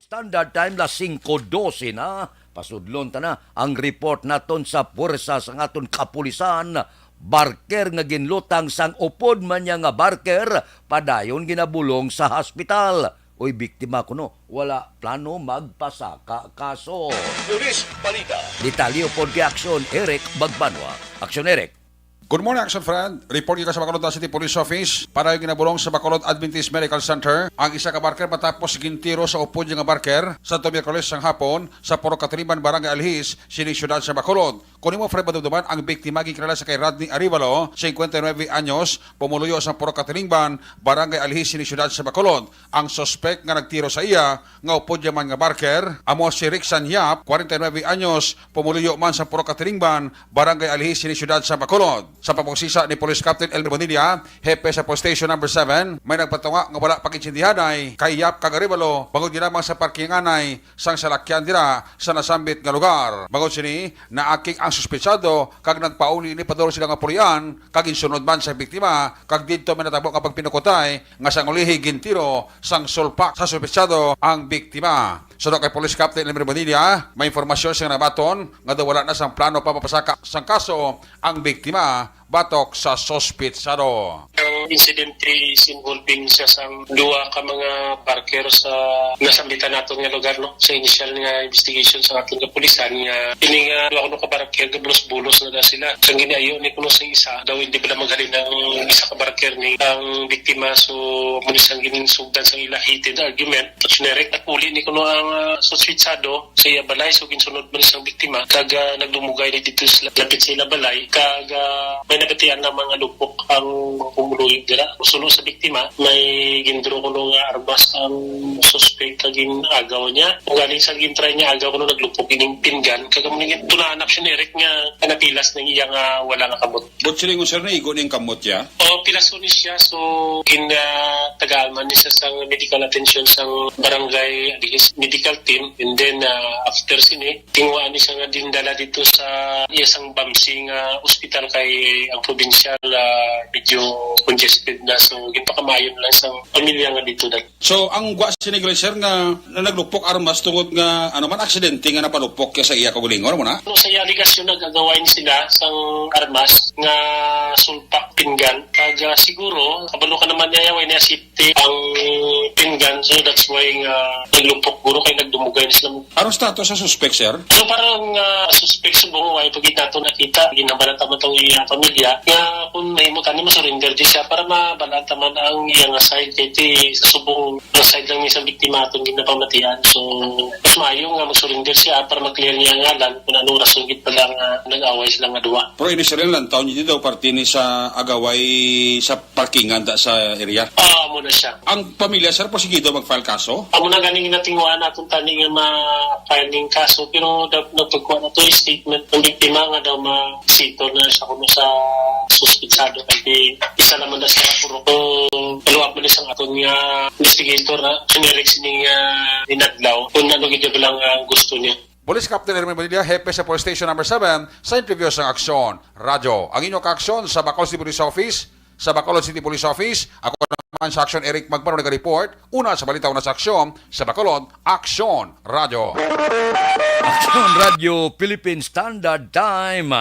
Standard time, las singko dose na. Pasudlon ta na ang report naton sa puwersa sang aton kapulisan. Barker nga ginlutang sang upod man niya nga barker, padayon ginabulong sa hospital. Uy, biktima kuno, wala plano magpasaka kaso. Pulis Balita. Detalye upod kay Aksyon Eric Bagbanwa. Aksyon Eric. Good morning, Action Friend. Report gikan sa Bacolod City Police Office. Padayon ginabulong sa Bacolod Adventist Medical Center ang isa ka barker matapos gintiro sa upod niya nga barker sa Miyerkules sang hapon sa Purok Katriman, Barangay Alhis, sining siyudad sa Bacolod. Kon imo, Fred, madumduman, ang biktima ginkilala sa kay Rodney Arevalo, singkwenta y nuebe anyos, pumuluyo sa Purok Katilingban, Barangay Alhis, sini siyudad sa Bacolod. Ang suspek nga nagtiro sa iya, nga upod niya man nga barker, amo si Rixan Yap, kwarenta y nuebe anyos, pumuluyo man sa Purok Katilingban, Barangay Alhis, sini siyudad sa Bacolod. Sa pagpausisa ni Police Captain Elmer Bonilla, hepe sa Police Station Number Seven, may nagpatunga nga wala pag-intindihanay kay Yap kag Arevalo bangod lamang sa parkinganay sang salakyan dira sa nasambit nga lugar. Bangod sini, naakig ang suspetsado kag nagpauli ni padulong sila nga pulian kag ginsunod man sa biktima kag didto may natabo nga pagpinukotay nga sang ulihi gintiro sang sulpak sa suspetsado ang biktima. Suno kay Police Captain Elmer Bonilla, may impormasyon sila nabaton nga daw wala na sang plano pa mapasaka sang kaso ang biktima batok sa suspetsado. Ang insidente is involving siya sang duha ka mga barker sa nasambitan naton nga lugar, no? Sa initial nga investigation sa aton kapulisan nga kini nga duha kuno ka barker nga bulos-bulos na, na sila. Sang giniayo ni kuno sa isa, daw hindi bala maghalin ang isa ka barker ni ang biktima, so amo ni sang ginsugdan sang ila heated argument. Generic, naguli ni kuno ang, ah, suspetsado sa iya balay, so ginsunod man sang biktima kag, ah, nagdumugay ni dito sila lapit sa ila balay kag, ah, may nabatian na mga lupok ang mga pumuluyo dira. Suno sa biktima, may gindro kuno nga armas ang suspek kag gin-agaw niya. Ugaling sa gintry niya agaw kuno, naglupok ining pinggan kag amo ni tunaan na siya ni Eric nga napilas ng iya nga wala nga kamot. But silingon, sir, naigo ning kamot niya? O, pilason ni siya. So, gin, ah, tagaan man ni siya sang medical attention sang barangay, Alihis medical team. And then, ah, after sini, tinguhaan ni siya nga dindala dito sa iya sang bamsi nga ospital kay ang provincial, ah, medyo congested na. So, ginpakamayo na lang sa pamilya nga dito na. So, ang gwa sini, sir, nga, nga naglupok armas tungod nga, ano man, aksidente nga napalupok kay sa iya kaugalingon, amo na? Ano sa iya alegasyon, nag-agaway ni sila sang armas nga sulpak pinggan. Kag, ah, siguro, kabalo ka naman niya, way niya safety ang pinggan. So, that's why nga naglupok guro kay nagdumugay na sila. Anong status sa suspek, sir? So, parang, ah, suspek subong, way pa gid nato nakita. Ginhambal ta man tong iya pamilya nga kung mahimo tani, masurrender di siya para mabalaan ta man ang iya nga side. Kay ti, sa subong nga side lang ni sa biktima atong ginapamatian. So, mas maayo nga mag-surrender siya para ma-clear niya ang ngalan kung anong rason gid pala nga nag-away sila nga duha. Pero initially, ang lantaw niya daw parte ni sa agaway sa parkingan da sa area. Ah, amo na siya. Ang pamilya, sir, posigido mag-file kaso? Amo na ganing ginatinguhaan naton tani nga ma-filing kaso, pero da-, nagpagkuha na to statement ng biktima nga daw ma-sito na siya kuno sa suspitsado kay di isa naman na sa puro. Kung follow up man sa aton nga investigator na generic sini nga inadlaw kung ano gid lang ang gusto niya. Police Captain Erwin Bonilla, hepe sa Police Station Number Seven, sa interview sang Aksyon Radyo. Ang inyo kaaksyon sa Bacolod City Police Office, sa Bacolod City Police Office, ako naman sa Aksyon Eric Magpano naga-report. Una sa balita, una sa aksyon sa Bacolod, Aksyon Radyo. Aksyon Radyo Philippine Standard Time,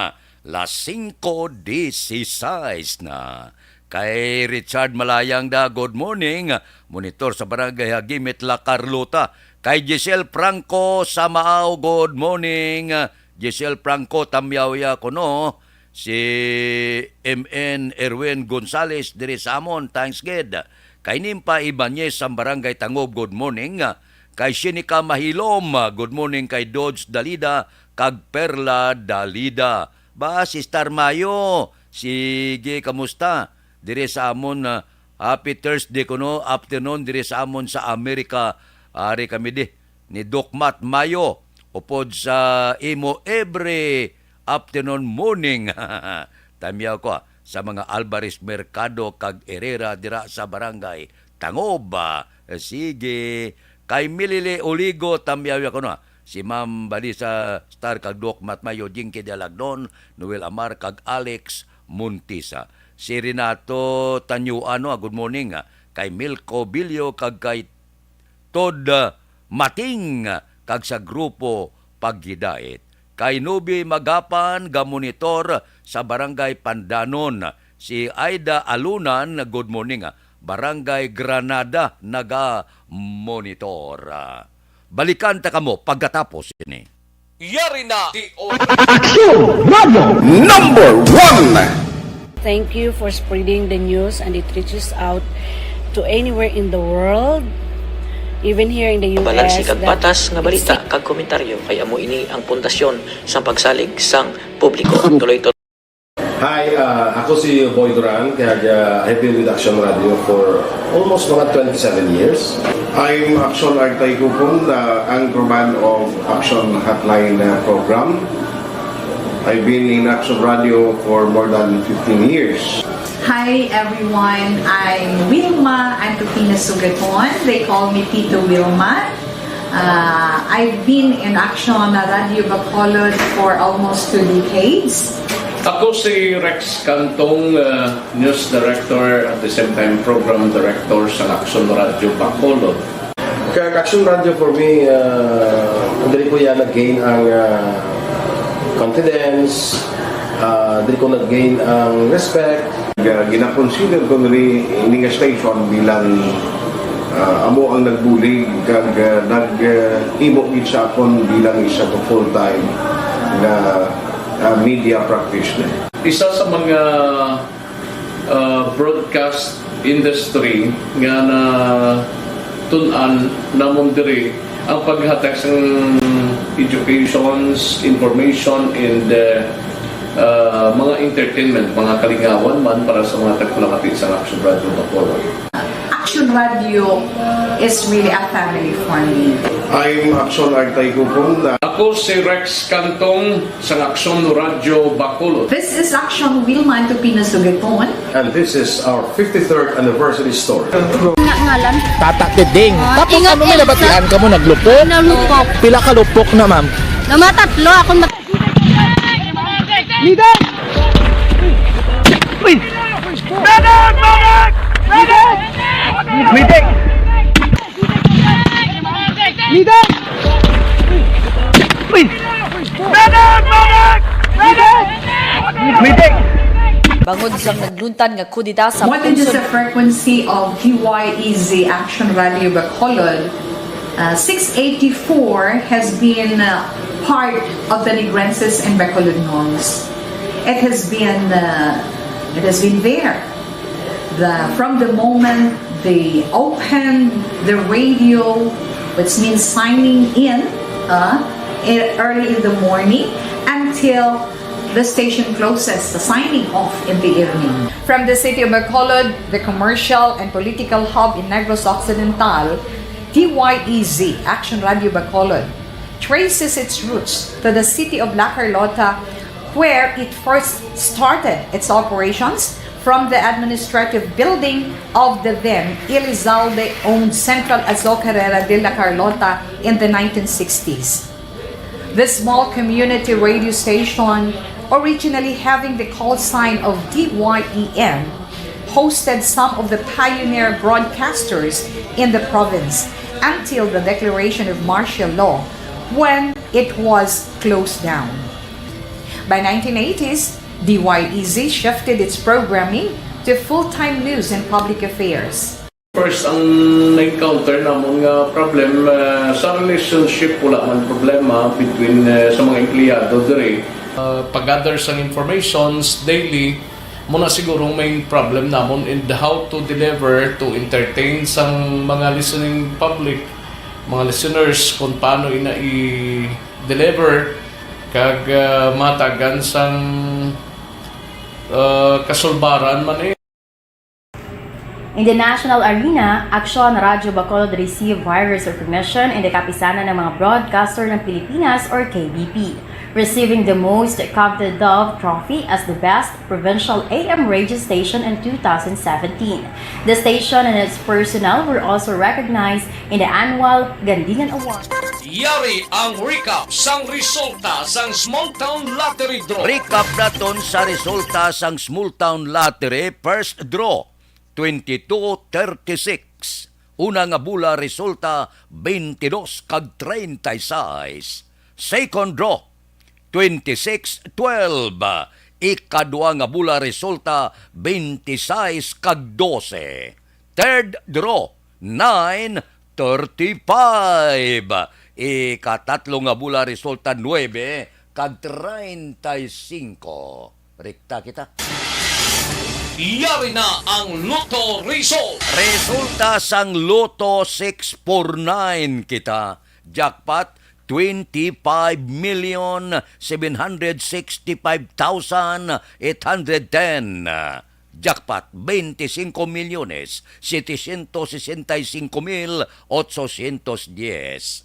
las singko dieciséis na. Kay Richard Malayang da, good morning. Monitor sa Barangay Hagimit, La Carlota. Kay Giselle Franco Samao, good morning. Giselle Franco, tamyaw ya kuno. Si M N Erwin Gonzales diri sa amon, thanks gid. Kay Nimpa Ibanez sa Barangay Tangob, good morning. Kay Sinica Mahilom, good morning kay Dodge Dalida kag Perla Dalida. Ba, Sister Mayo, sige, kamusta? Diri sa amon, ah, happy Thursday kuno, afternoon, diri sa amon sa Amerika. Ari kami di, ni Doc Matt Mayo, upod sa imo every afternoon, morning. Tamyaw ko, ah, sa mga Alvarez Mercado kag Herrera dira sa barangay Tangob. Ah, sige, kay Milili Oligo, tamyaw ko, no, ah. Si Ma'am Balisa Star kag Doc Matt Mayo, Jinky de Alagnon, Noel Amar kag Alex Montisa. Si Renato Tanyuan, no, ah, good morning, ah. Kay Milko Bilyo kag kay Tod, ah, Mating, ah, kag sa grupo Paghidait. Kay Nubi Magapan, ga-monitor sa Barangay Pandanon. Si Aida Alunan, good morning, ah. Barangay Granada, naga-monitor. Ah, balikan ta kamo pagkatapos ini. Yari na. Aksyon Radio Number One. Thank you for spreading the news and it reaches out to anywhere in the world. Even here in the U S, balanse kag patas nga balita kag komentaryo, kay amo ini ang pundasyon sang pagsalig sang publiko. Tuloy to. Hi, uh, ako si Boy Duran, kag uh, I've been with Action Radio for almost mga twenty-seven years. I'm Action Artay Kupon, the anchorman of Action Hotline uh, program. I've been in Action Radio for more than fifteen years. Hi everyone, I'm Wilma Antupina Sugaton. They call me Tito Wilma. Uh, I've been in Action Radio Bacolod for almost two decades. Ako si Rex Cantong, uh, news director, at the same time program director sa Action Radio Bacolod. Ka Action Radio for me, uh, diri ko ya nag-gain ang uh, confidence, uh, diri ko nag-gain ang respect. Ga- Gina-consider ko nili ini nga station bilang uh, amo ang nagbulig kag uh, nag-imo gid sa akon bilang isa ka full-time nga uh, media practitioner. Isa sa mga uh, broadcast industry nga na tun-an namon diri ang paghatag sang educations, information, and uh, uh, mga entertainment, mga kalingawan man para sa mga tagpulangati sa Action Radio Bacolod. Action Radio is really a family for me. I'm Action Artay Kupon. Ako si Rex Cantong sang Action Radio Bacolod. This is Action Wilma Antupina Sugaton. And this is our fifty-third anniversary story. Nga ngalan. Tata Tiding. Ah, Tapos ingat ano may yan, nabatian ka mo? Naglupok? Nalupok. Pila ka lupok na, ma'am? Namatatlo. Akong mat- Leader! Uy! Medic! Medic! Medic! Leader! Uy! Medic! Medic! Medic! Bangod sang nagluntad nga kudeta sa What is the frequency of D Y E Z Action Radio Bacolod? Uh, six eighty-four has been uh, part of the Negrenses and Bacolodnons. It has been uh, it has been there. The, from the moment they opened the radio, which means signing in uh, e- early in the morning, until the station closes, the signing off in the evening. From the city of Bacolod, the commercial and political hub in Negros Occidental, D Y E Z, Action Radio Bacolod, traces its roots to the city of La Carlota, where it first started its operations from the administrative building of the then Elizalde-owned Central Azocarera de La Carlota in the nineteen sixties. The small community radio station, originally having the call sign of D Y E M, hosted some of the pioneer broadcasters in the province until the declaration of martial law, when it was closed down. By nineteen eighties, D Y E Z shifted its programming to full-time news and public affairs. First, ang na-encounter namon nga problem, ah, sa relationship, wala man problema between, ah, sa mga empleyado diri. Ah, pag-gather sang informations daily, mo na siguro main problem namon, and how to deliver, to entertain sang mga listening public, mga listeners, kung paano ina i-deliver kag, ah, matagan sang, ah, kasulbaran man eh. In the national arena, Aksyon Radyo Bacolod received Writers of Recognition in the Kapisanan ng mga Broadcaster ng Pilipinas or K B P, receiving the most coveted Dove Trophy as the best provincial A M radio station in two thousand seventeen. The station and its personnel were also recognized in the annual Gandingan Award. Yari ang recap sang resulta sang Small Town Lottery Draw. Recap naton sa resulta sang Small Town Lottery First Draw, twenty-two thirty-six. Una nga bola resulta twenty-two kag treinta y seis. Second draw, twenty-six twelve. Ikadua nga bola resulta twenty-six kag dose. Third draw, nine thirty-five. Ikatatlo nga bola resulta nuebe kag treinta y cinco. Rekta kita. Yari na ang Lotto result. Resulta sang Lotto six four nine kita. Jackpot, twenty-five million seven hundred sixty-five thousand eight hundred ten. Jackpot, veinticinco milyones setecientos sesenta y cinco mil ochocientos diez.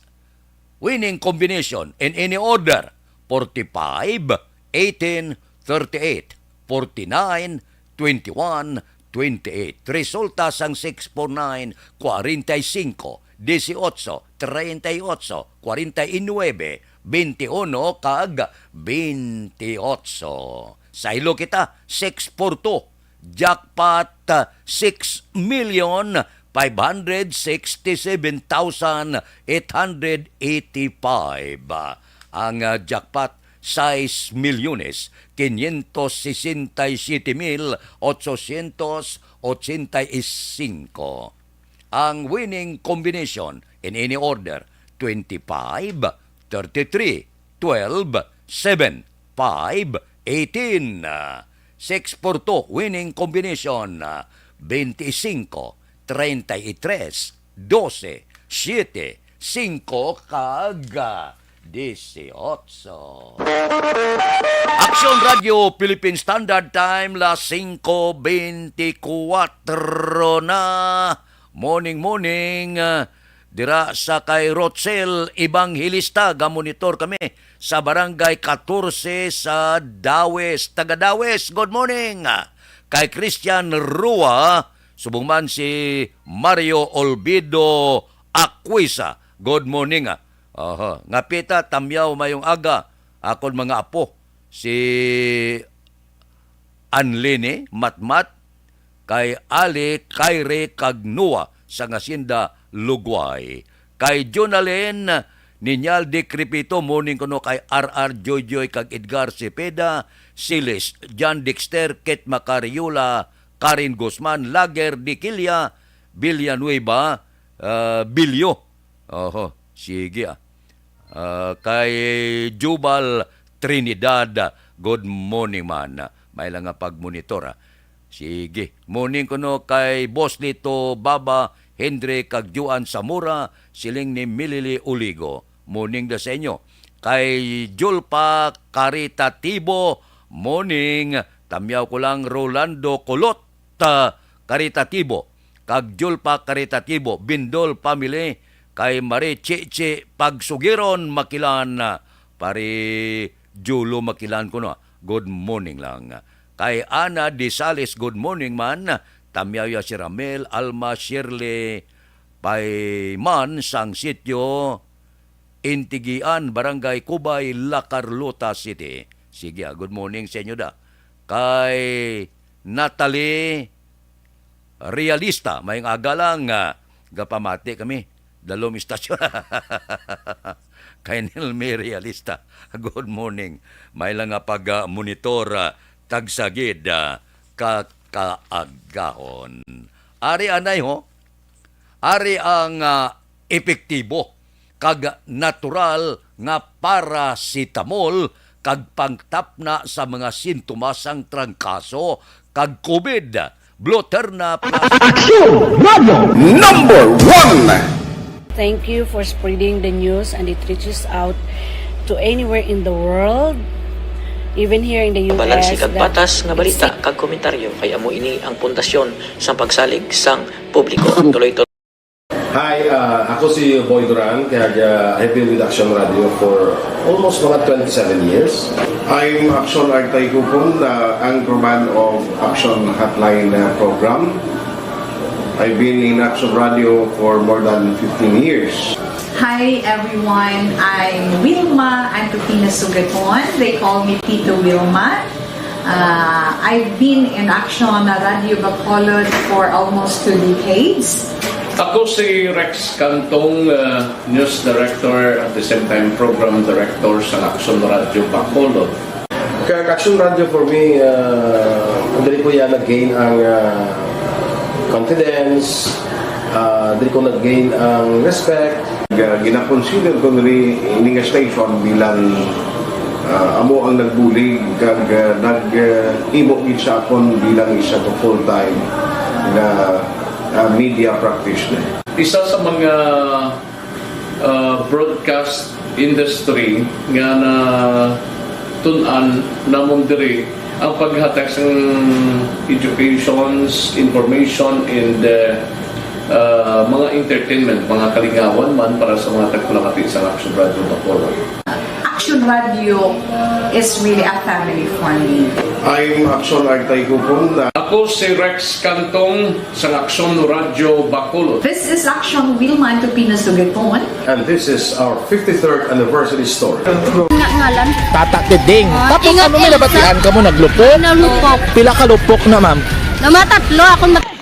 Winning combination in any order, forty-five, eighteen, thirty-eight, forty-nine, twenty-one, twenty-eight. Resulta sang six four nine, forty-five, dieciocho, treinta y ocho, cuarenta y nueve, veintiuno, kag veintiocho. Saylo kita, six four two. Jackpot, ah, six million five hundred sixty-seven thousand eight hundred eighty-five. Ang, ah, jackpot, sais milyones quinientos sesenta y siete mil ochocientos ochenta y cinco. Ang winning combination in any order, twenty-five, thirty-three, twelve, seven, five, eighteen. Six four two winning combination, veinticinco, treinta y tres, doce, siete, cinco, kag dieciocho. Aksyon Radio Philippine Standard Time, las singko beintikwatro na. Morning, morning. Ah, dira sa kay Rochel Evangelista, gamonitor kami sa Barangay katorse sa Dawes. Taga Dawes, good morning. Kay Christian Rua, subong man si Mario Olvido Aquisa, good morning. Aha, nga pita, tamyaw, mayong aga, akon mga apo, si Anlene Matmat, kay Ali, Kyrie, kag Noah sang Hacienda Lugway. Kay Jonalyn Ninyal Decrepito, morning kuno kay R R Joyjoy kag Edgar Cepeda, Silis, John Dexter, Kate Macariola, Karen Guzman, Lager, Diquilia, Villanueva, ah, Bilyo. Oho, sige, ah. Ah, kay Jubal Trinidad, good morning man. May lang nga pagmonitor, ah. Sige. Morning kuno kay Boss Lito Baba, Henry kag Juan Zamora, siling ni Milili Uligo. Morning da sa inyo. Kay Julpa Caritatibo, morning. Tamyaw ko lang Rolando Kulot, ah, Caritatibo, kag Julpa Caritatibo, Bindol family, kay Marie Chichi Pagsugiron Makilan, ah, pare Julo Makilan kuno, good morning lang. Kay Ana Disales, good morning man. Tamyaw ya si Ramel, Alma, Shirley, Payman sang sitio Intigian, Barangay Cubay, La Carlota City. Sige, ah, good morning sa inyo da. Kay Natalie Realista, may aga lang, ah, gapamati kami. Dalom istasyon. Kay Nelmi Realista, good morning. May lang nga pag, ah, monitor, ah, tagsagid, ah, ka kaagahon. Ari anay ho, ari ang, ah, epektibo kag natural nga paracetamol kag pangtapna sa mga sintomas sang trangkaso kag COVID. Bloterna Plus. Aksyon Radio number one. Thank you for spreading the news and it reaches out to anywhere in the world, even here in the U S. Balanse kag patas nga balita kag komentaryo kay amo ini ang pundasyon sang pagsalig sang publiko. Tuloy-tuloy. Hi, ah, ako si Boy Duran, kag, ah, I've been with Action Radio for almost mga twenty-seven years. I'm Action Artay Kupon, the anchorman of Action Hotline, ah, program. I've been in Action Radio for more than fifteen years. Hi, everyone. I'm Wilma Antupina Sugaton. They call me Tito Wilma. Uh, I've been in Action Radio Bacolod for almost two decades. Ako si Rex Cantong, uh, news director, at the same time program director sa Action Radio Bacolod. Kag Action Radio for me, uh, diri ko ya nag-gain ang, uh, confidence, uh, diri ko nag-gain ang respect. Ga-, gina-consider ko diri ini nga station bilang Ah, amo ang nagbulig kag, ah, nag, ah, himo gid sa akon bilang isa ka full-time nga, ah, media practitioner. Isa sa mga, ah, broadcast industry nga natun-an namon diri ang paghatag sang educations, information, and, ah, ah, mga entertainment, mga kalingawan man para sa mga tagpalapati sa Action Radio Bacolod. Action Radio is really a family for me. I'm Action Artay Kupong na Ako si Rex Cantong sa Action Radio Bacolod. This is Action Wilman Tupino Sugaton. And this is our fifty-third anniversary story. Nga ngalan? Tata Tiding. Ah, Tapos ingat, ano may ingat. Nabatian ka mo? Naglupok? Nalupok. Pila ka lupok na, ma'am? Namatatlo ako. Mat-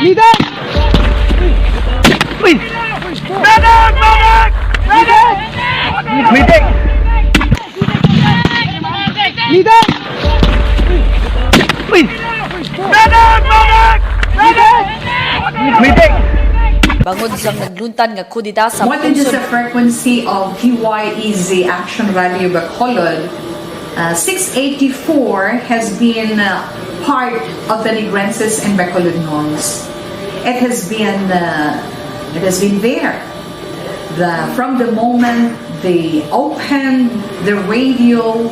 Leader! Uy! Medic! Medic! Medic! Leader! Uy! Medic! Medic! Medic! Bangod sang nagluntad nga kudeta sa What is the frequency of D Y E Z Action Radio Bacolod? Uh, six eighty-four has been, uh, part of the Negrenses and Bacolodnons. It has been, uh, it has been there. The, from the moment they opened the radio,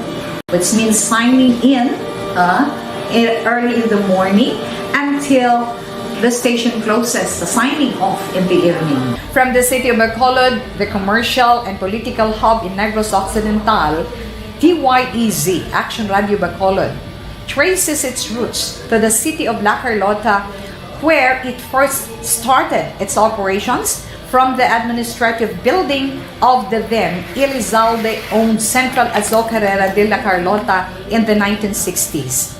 which means signing in, uh, in, early in the morning, until the station closes, the signing off in the evening. From the city of Bacolod, the commercial and political hub in Negros Occidental, D Y E Z, Action Radio Bacolod, traces its roots to the city of La Carlota, where it first started its operations from the administrative building of the then Elizalde-owned Central Azocarera de La Carlota in the nineteen sixties.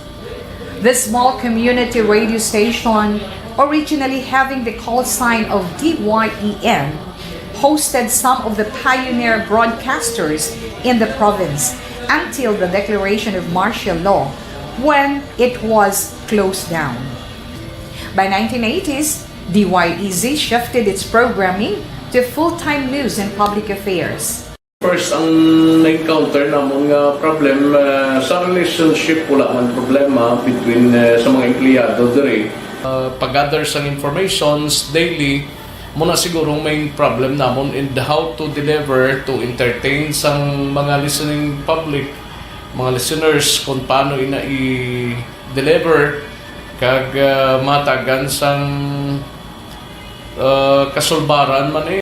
This small community radio station, originally having the call sign of D Y E N, hosted some of the pioneer broadcasters in the province until the declaration of martial law, when it was closed down. By nineteen eighties, D Y E Z shifted its programming to full-time news and public affairs. First, ang na-encounter namon nga problem, ah, sa relationship, wala man problema between, ah, sa mga empleyado diri. Ah, pag-gather sang informations daily, mo na siguro ang main problem namon, and how to deliver, to entertain sang mga listening public, mga listeners, kung paano ina i-deliver, kag, ah, matagan sang, ah, kasulbaran man eh.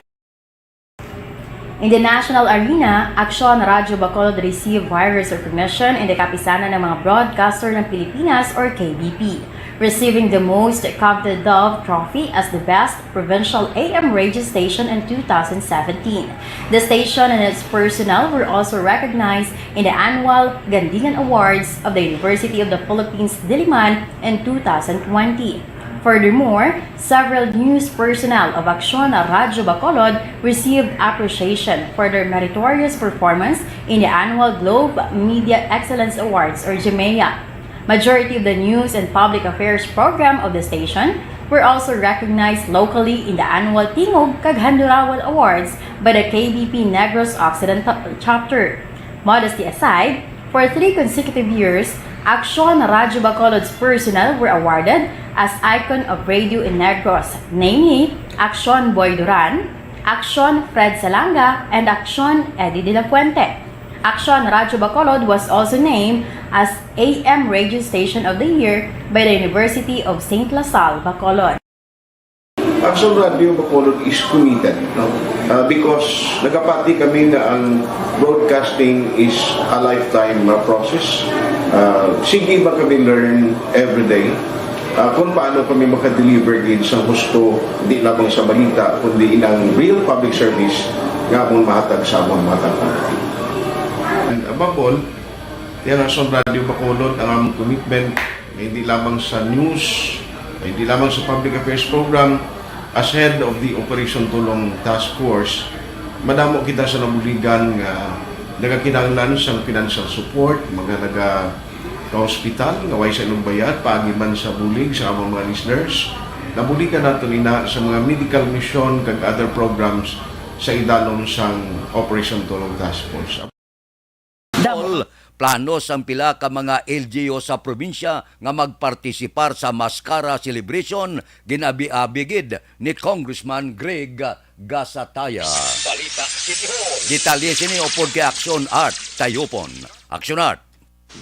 In the national arena, Aksyon Radyo Bacolod received various recognition in the Kapisanan ng mga Broadcaster ng Pilipinas or K B P, receiving the most coveted Dove Trophy as the best provincial A M radio station in two thousand seventeen. The station and its personnel were also recognized in the annual Gandilan Awards of the University of the Philippines Diliman in two thousand twenty. Furthermore, several news personnel of Aksyon Radyo Bacolod received appreciation for their meritorious performance in the annual Globe Media Excellence Awards or GMEA. Majority of the news and public affairs program of the station were also recognized locally in the annual Tingog kag Handurawal Awards by the K B P Negros Occidental Chapter. Modesty aside, for three consecutive years, Aksyon Radyo Bacolod's personnel were awarded as Icon of Radio in Negros, namely Aksyon Boy Duran, Aksyon Fred Salanga, and Aksyon Eddie De La Fuente. Aksyon Radyo Bacolod was also named as A M Radio Station of the Year by the University of Saint La Salle, Bacolod. Aksyon Radyo Bacolod is committed, no? Ah, because nagapati kami nga ang broadcasting is a lifetime, ah, process. Ah, sige ba kami learn every day? Ah, kung paano kami makadeliver gid sa husto, di lamang sa balita, kundi inang real public service nga among mahatag sa among mga tagpaman. And above all, yan ang Aksyon Radyo Bacolod, ang among commitment, hindi lamang sa news, hindi lamang sa public affairs program, as head of the Operation Tulong Task Force, madamo kita sa nabuligan nga nagakinahanglan sang financial support, mga naga ka-hospital nga way sa ilang bayad, paagi man sa bulig sa among mga listeners. Nabuligan naton ina sa mga medical mission kag other programs sa idalom sang Operation Tulong Task Force. All plano sang pila ka mga L G U sa probinsya nga magpartisipar sa Maskara Celebration, ginabi-abi gid ni Congressman Greg Gasataya. Balita City Hall. Detalye sini upod kay Action Art Tayupon. Action Art.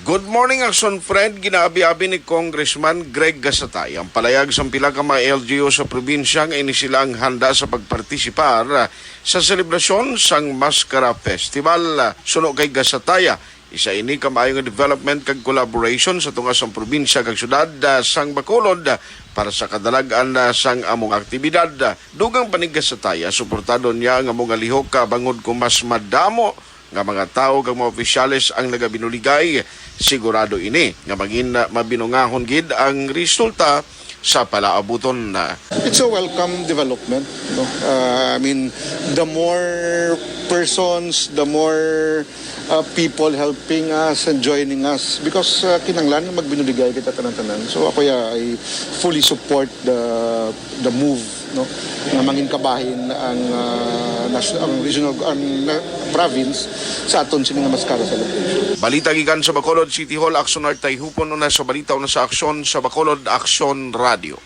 Good morning, Action Fred. Ginaabi-abi ni Congressman Greg Gasataya ang palayag sang pila ka mga L G U sa probinsya nga ini sila ang handa sa pagpartisipar sa selebrasyon sang Maskara Festival. Suno kay Gasataya, isa ini ka maayo nga development kag collaboration sa tunga sang probinsya kag syudad, ah, sang Bacolod, ah, para sa kadalag-an, ah, sang among aktibidad. Dugang pa ni Gasataya, suportado niya ang among nga lihok, ah, bangod kung mas madamo nga mga tawo kag mga opisyales ang nagabinuligay, sigurado ini nga mangin-, ah, mabinungahon gid ang resulta sa palaabuton. It's a welcome development, no? Uh, I mean, the more persons, the more, uh, people helping us and joining us, because, uh, kinahanglan nga magbinuligay kita tanan-tanan. So ako, yeah, I fully support the the move, no, nga mangin kabahin ang, uh, nas-, ang regional, ang, uh, province sa aton sini nga Maskara celebration. Balita gikan sa Bacolod City Hall, Action Art Tayupon. Una sa balita, una sa aksyon sa Bacolod, Aksyon Radio.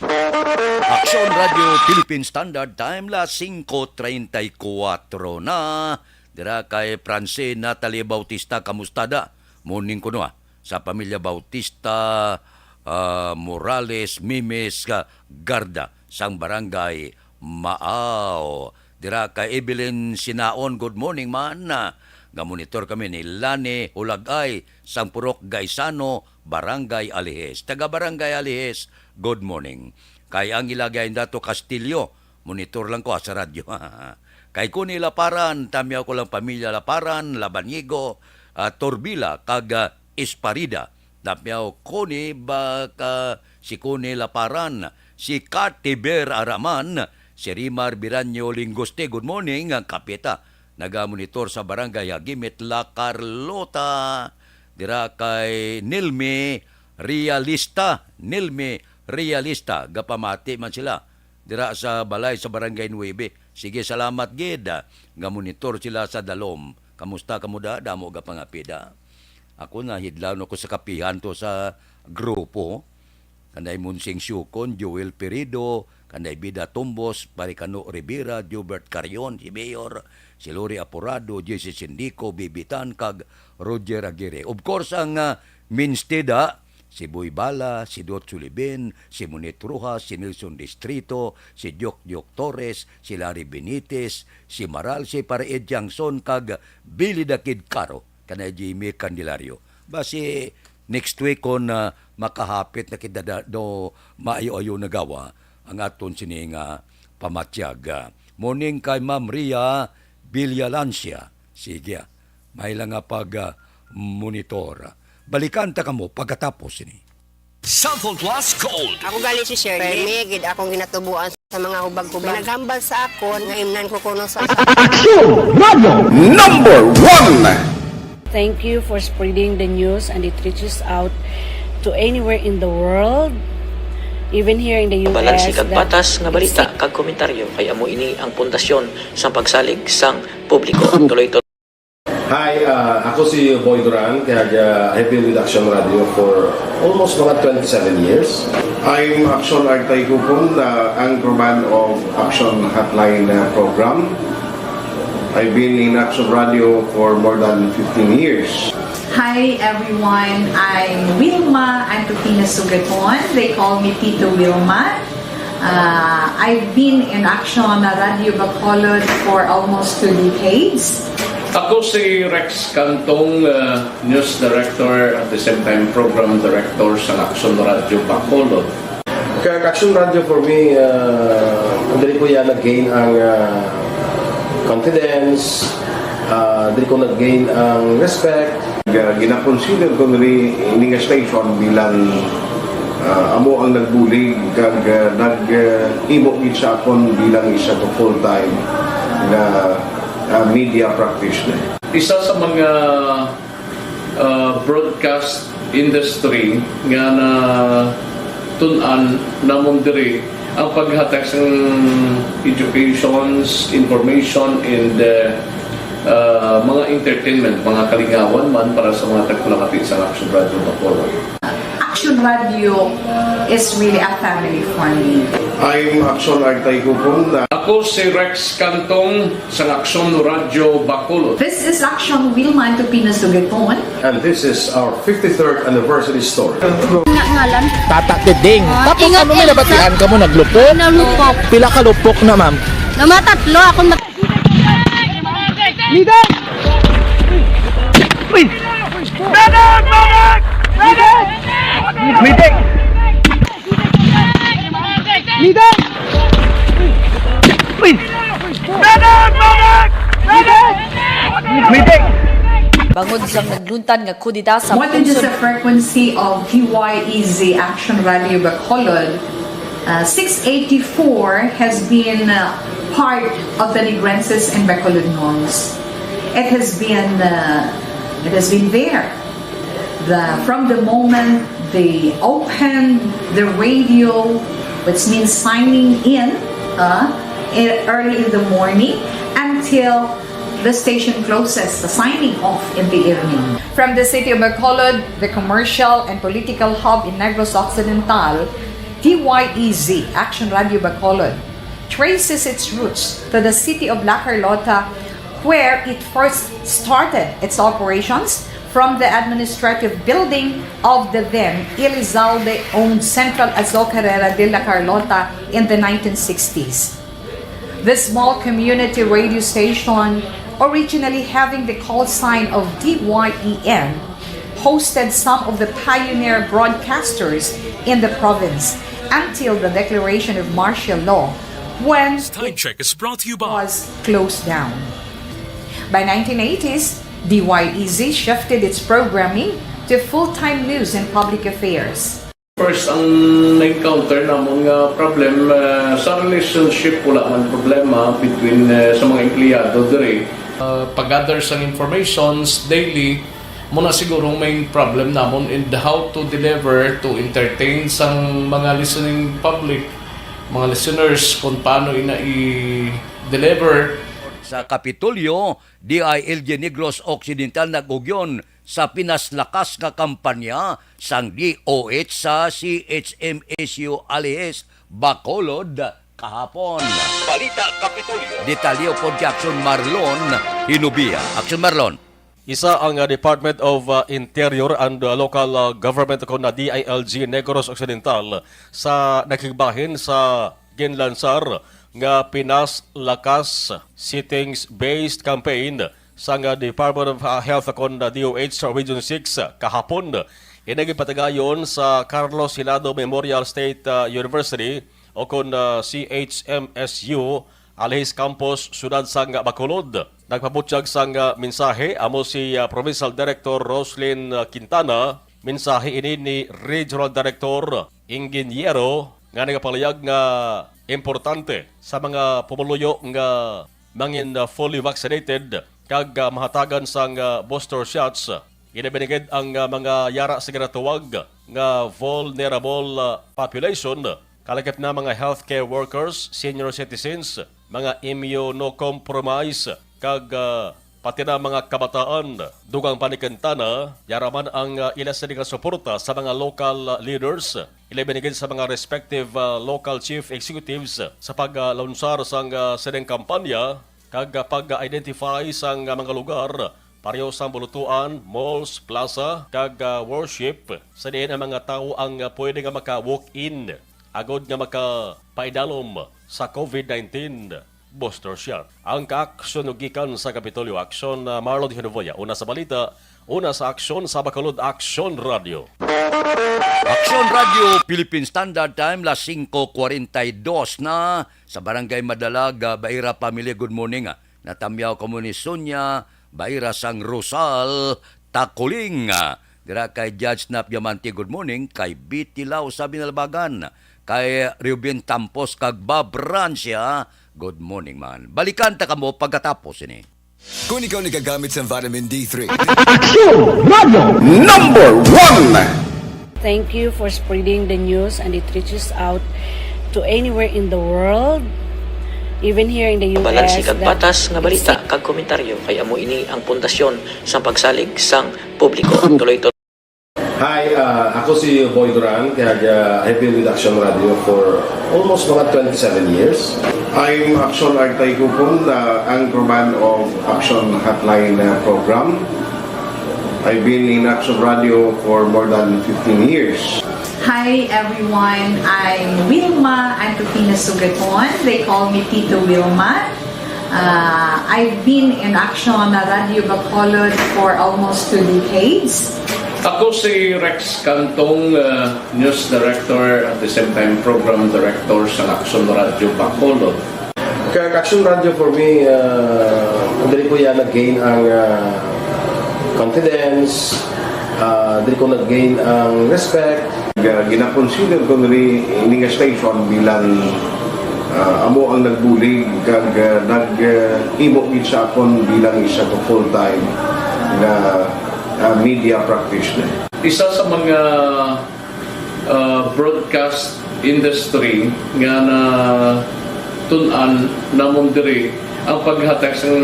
Aksyon Radio Philippine Standard Time, las singko treinta y cuatro na. Dira kay Francine Natalie Bautista, kamusta da? Morning kuno, ah. Sa pamilya Bautista, ah, Morales, Mimes, ah, Garda, sang Barangay Maaw. Dira kay Evelyn Sinaon, good morning man. Ah, nga monitor kami ni Lani Hulagay, sang Purok Gaisano, Barangay Alijes. Taga Barangay Alijes, good morning. Kay ang ila gay Dato Castillo, monitor lang ko, ah, sa radyo. Kay Connie Laparan, tamyaw ko lang pamilya Laparan, Labanigo, ah, Torbila, kag, ah, Esparida. Tamyaw Connie, baka si Connie Laparan, si Katiber Araman, si Rimar Biranyo Lingoste. Good morning, ang kapita. Nagamonitor sa Barangay Hagimit, La Carlota. Dira kay Nilmi Realista. Nilmi Realista, gapamati man sila dira sa balay sa Barangay Nuebe. Sige, salamat gid, ah, nga monitor sila sa dalom. Kamusta kamo da? Damo ga pangapida. Ako, nahidlaw na ko sa kapihan to sa grupo. Kanday Monsing Siukon, Joel Peredo, kanday Bida Tumbos, Parikano Rivera, Gilbert Carion, si Mayor, si Lori Aporado, J C Sindico, Bibitan, kag Roger Aguirre. Of course, ang, ah, mainstay da, si Boy Bala, si Dot Sulibin, si Monet Rojas, si Nelson Distrito, si Diok Diok Torres, si Larry Benitez, si Maral, si Pare Ed Jangson, kag Billy the Kid Caro, kanay Jimmy Candelario. Basi next week kon, ah, makahapit na kita da-, do maayo-ayo nagawa ang aton sini nga pamatyag. Morning kay Ma'am Ria Villalancia. Sige, ah. May lang nga pag, ah, monitor. Balikan ta kamo pagkatapos sini. Cellphone Plus Gold. Ako gali si Shirley. Permi gid akong ginatubuan sa mga hubag-hubag. Naghambal sa akon nga imnan ko kuno sa Action Radio Number One. Thank you for spreading the news and it reaches out to anywhere in the world, even here in the U S. Balanse kag patas nga balita kag komentaryo kay amo ini ang pundasyon sang pagsalig sang publiko. Tuloy to. Hi, ah, ako si Boy Duran, kag, ah, I've been with Action Radio for almost mga twenty-seven years. I'm Action Artay Kupon, the anchorman of Action Hotline, ah, program. I've been in Action Radio for more than fifteen years. Hi everyone, I'm Wilma Antokina Sugaton. They call me Tito Wilma. Uh, I've been in Action Radio Bacolod for almost two decades. Ako si Rex Cantong, uh, News Director, at the same time Program Director sa Action Radio Bacolod. Kag Action Radio for me, uh, diri ko ya nag-gain ang, uh, confidence, uh, diri ko nag-gain ang respect. Ga-, gina-consider ko diri ini nga station bilang, uh, amo ang nagbulig kag, uh, nag, uh, himo gid sa akon bilang isa ka full-time nga, uh, media practitioner. Isa sa mga, uh, broadcast industry nga natun-an namon diri ang paghatag sang educations, information, and, uh, Ah, mga entertainment, mga kalingawan man para sa mga tagpulangati sa Action Radio Bacolod. Action Radio is really a family for me. I'm Action Artay Gupon. Ako si Rex Cantong sa Action Radio Bacolod. This is Action Wilman Tupino Sugaton. And this is our fifty-third anniversary story. Nga ngalan? Tata Tiding. Ah, Tapos ingat ano may ka nabatian ka mo? Naglupok? Nalupok. Pila ka lupok na, ma'am? Namatatlo ako. Mat- Leader! Uy! Medic! Medic! Medic! Leader! Uy! Medic! Medic! Medic! Bangod sang nagluntad nga kudeta sa What is the frequency of D Y E Z Action Radio Bacolod? Uh, six eighty-four has been uh, part of the Negrenses and Bacolodnons. It has been uh, it has been there. The from the moment they opened the radio, which means signing in uh, e- early in the morning, until the station closes, the signing off in the evening. From the city of Bacolod, the commercial and political hub in Negros Occidental, D Y E Z, Action Radio Bacolod, traces its roots to the city of La Carlota, where it first started its operations from the administrative building of the then Elizalde-owned Central Azocarera de La Carlota in the nineteen sixties. The small community radio station, originally having the call sign of D Y E N, hosted some of the pioneer broadcasters in the province until the declaration of martial law, when Time it check is brought to you by was closed down. By nineteen eighties, D Y E Z shifted its programming to full-time news and public affairs. First, ang na-encounter namon nga problem uh, sa relationship, wala man problema between uh, sa mga empleyado diri. Uh, pag-gather sang informations daily, mo na siguro ang main problem namon in how to deliver, to entertain sang mga listening public, mga listeners, kung paano ina i-deliver. Sa Kapitolyo, D I L G Negros Occidental nag-ugyon sa pinaslakas nga kampanya sang D O H sa C H M S U Alihis, Bacolod, kahapon. Balita Kapitolyo. Detalye pod kay Action Marlon Hinubia. Action Marlon. Isa ang, uh, Department of, uh, Interior and, uh, Local, uh, Government kon na D I L G Negros Occidental sa nakigbahin sa ginlansar nga Pinas Lakas Settings-Based Campaign sang, uh, Department of, uh, Health kon, uh, D O H sa Region six, uh, kahapon. Ini ginpatigayon sa Carlos Hilado Memorial State, uh, University o kon, uh, C H M S U Alihis Campus, Siyudad sang Bacolod. Nagpabutyag sang, uh, mensahe amo si, uh, Provincial Director Roslyn, uh, Quintana. Mensahe ini ni Regional Director Ingenyero nga nagapalayag nga importante sa mga pumuluyo nga mangin, uh, fully vaccinated kag, uh, mahatagan sang, uh, booster shots. Ginabanagid ang, uh, mga yara sa ginatawag nga vulnerable, uh, population, kalakip na mga healthcare workers, senior citizens, mga immunocompromised, kag, uh, pati na mga kabataan. Dugang pa ni Quintana, yara man ang, uh, ila sini nga suporta sa mga local, uh, leaders, ilabi na gid sa mga respective, uh, local chief executives sa paglansar sang, uh, sining kampanya kag, uh, pag-identify sang, uh, mga lugar, pareho sang bulutuan, malls, plaza, kag, uh, worship, sa diin ang mga tawo ang, uh, pwede nga maka-walk-in agod nga makapaidalom sa COVID nineteen booster shot. Ang kaaksyon gikan sa Kapitolyo Action, uh, Marlon Hinovoya, una sa balita, una sa aksyon sa Bacolod Action Radio. Action Radio, Philippine Standard Time, las singko kwarenta y dos na, sa Barangay Madalag, uh, Baira Family. Good morning, ah. Natamyaw kamo ni Sonia Baira sang Rosal, Takuling. Dira kay Judge Nap Diamante, good morning. Kay Betty Lau sa Binalbagan. Kay Reuben Tampos kag Bob Rancia, good morning man. Balikan ta kamo pagkatapos ini. Kung ikaw nagagamit sa vitamin D three. Action Radio number one. Thank you for spreading the news and it reaches out to anywhere in the world. Even here in the U S, balanse kag the patas nga balita kag komentaryo, kay amo ini ang pundasyon sang pagsalig sang publiko. Tuloy to. Hi, uh, ako si Boy Duran, kag uh, I've been with Action Radio for almost mga twenty-seven years. I'm Action Artay Kupon, uh, anchorman of Action Hotline uh, program. I've been in Action Radio for more than fifteen years. Hi everyone, I'm Wilma Antofina Sugaton. They call me Tito Wilma. Uh, I've been in Action Radio Bacolod for almost two decades. Ako si Rex Cantong, uh, news director, at the same time program director sa Action Radio Bacolod. Kag Action Radio for me, uh, diri ko ya nag-gain ang uh, confidence, uh, diri ko nag-gain ang respect. Ga- gina-consider ko diri ini nga station bilang uh, amo ang nagbulig kag uh, nag-imo gid sa akon bilang isa ka full-time nga uh, media practitioner. Isa sa mga uh, broadcast industry nga natun-an namon diri ang paghatag sang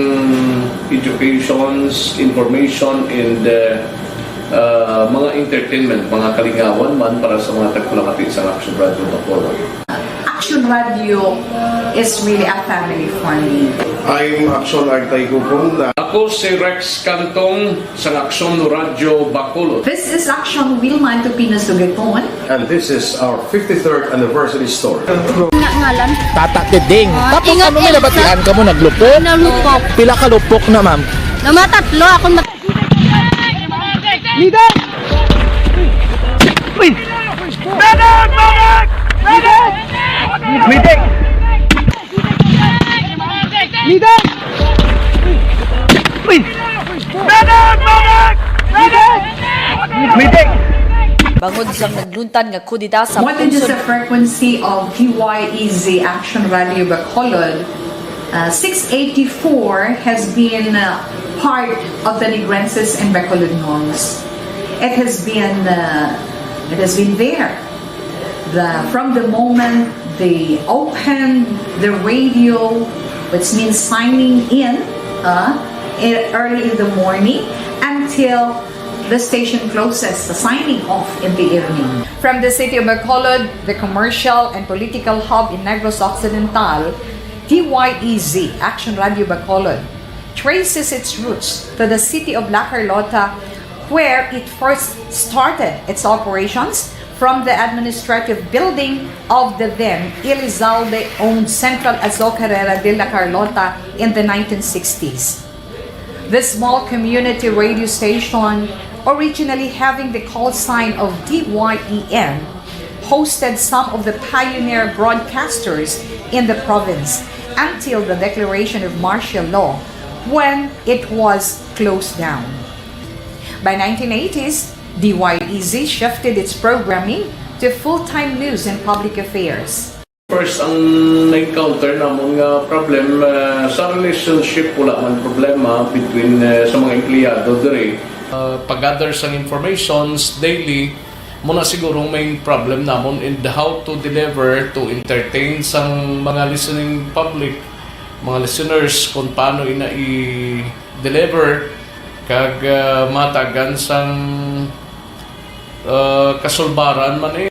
educations, information, and uh, uh, mga entertainment, mga kalingawan man para sa mga tagpulangati sa Action Radio Bacolod. Action Radio is really a family for me. I'm Action Artay Kupon. Ako si Rex Cantong sang Action Radio Bacolod. This is Action Wilma Antupino Sugaton. And this is our fifty-third anniversary story. Nga ngalan? Tata Tiding. Ah, tapos ingat, ano may ingat nabatian ka mo? Naglupok? Nalupok. Pila ka lupok na, ma'am? Namatatlo. Akong mat- Leader! Uy! Medic! Medic! Medic! Leader! Uy! Medic! Medic! Medic! Bangod sang nagluntad nga kudeta sa What is the frequency of D Y E Z Action Radio Bacolod? Uh, six eighty-four has been uh, part of the Negrenses and Bacolodnons. It has been uh, it has been there. The, from the moment they opened the radio, which means signing in uh, e- early in the morning, until the station closes, the signing off in the evening. From the city of Bacolod, the commercial and political hub in Negros Occidental, D Y E Z, Action Radio Bacolod, traces its roots to the city of La Carlota, where it first started its operations from the administrative building of the then Elizalde-owned Central Azocarera de La Carlota in the nineteen sixties. The small community radio station, originally having the call sign of D Y E N, hosted some of the pioneer broadcasters in the province until the declaration of martial law, when it was closed down. By nineteen eighties, D Y E Z shifted its programming to full-time news and public affairs. First, ang na-encounter namon nga problem, ah, sa relationship, wala man problema between, ah, sa mga empleyado diri. Ah, pag-gather sang informations daily, mo na siguro main problem namon, and how to deliver, to entertain sang mga listening public, mga listeners, kung paano ina i-deliver kag, ah, matagan sang, ah, kasulbaran man eh.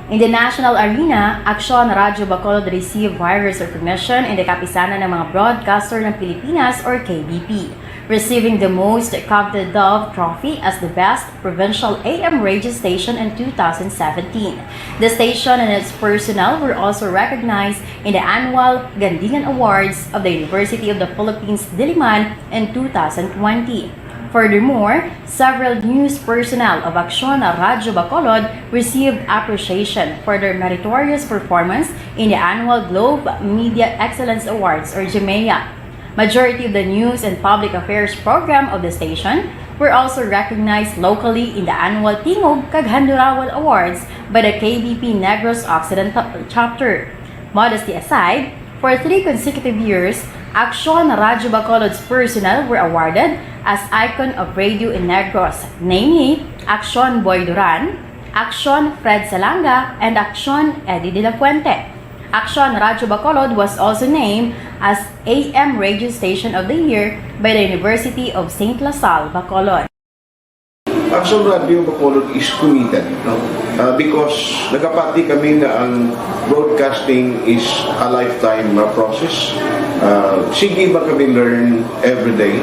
In the national arena, Aksyon Radyo Bacolod received virus recognition in the Kapisanan ng mga Broadcaster ng Pilipinas or K B P, receiving the most coveted Dove Trophy as the best provincial A M radio station in two thousand seventeen. The station and its personnel were also recognized in the annual Gandingan Awards of the University of the Philippines Diliman in two thousand twenty. Furthermore, several news personnel of Aksyon Radyo Bacolod received appreciation for their meritorious performance in the annual Globe Media Excellence Awards or GMEA. Majority of the news and public affairs program of the station were also recognized locally in the annual Tingog kag Handurawal Awards by the K B P Negros Occidental Chapter. Modesty aside, for three consecutive years, Aksyon Radyo Bacolod's personnel were awarded as icon of radio in Negros, namely Aksyon Boy Duran, Aksyon Fred Salanga, and Aksyon Eddie De La Fuente. Action Radyo Bacolod was also named as A M Radio Station of the Year by the University of Saint La Salle, Bacolod. Action Radio Bacolod is committed, no? Ah, because nagapati kami nga ang broadcasting is a lifetime, ah, process. Ah, sige ba kami learn every day?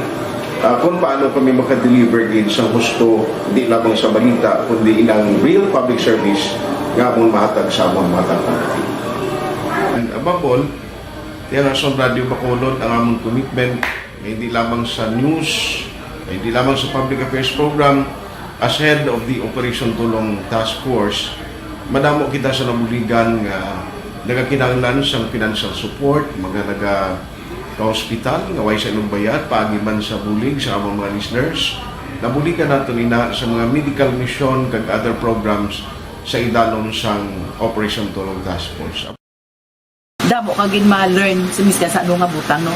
Ah, kung paano kami makadeliver gid sa husto, di lamang sa balita, kundi inang real public service nga amon mahatag sa amon mga taga-, and above all, Tiyan Action Radio Bacolod ang amon commitment nga hindi lamang sa news, nga hindi lamang sa public affairs program, as head of the Operation Tulong Task Force, madamo kita sa nabuligan nga nagakinahanglan sang financial support, mga naga ka-hospital nga way sa inugbayat, paagi man sa bulig sa among mga listeners. Nabuligan nato ina sa mga medical mission kag other programs sa idalom sang Operation Tulong Task Force. Damo ka gid ma-learn sa miskan sa ano nga butang, no?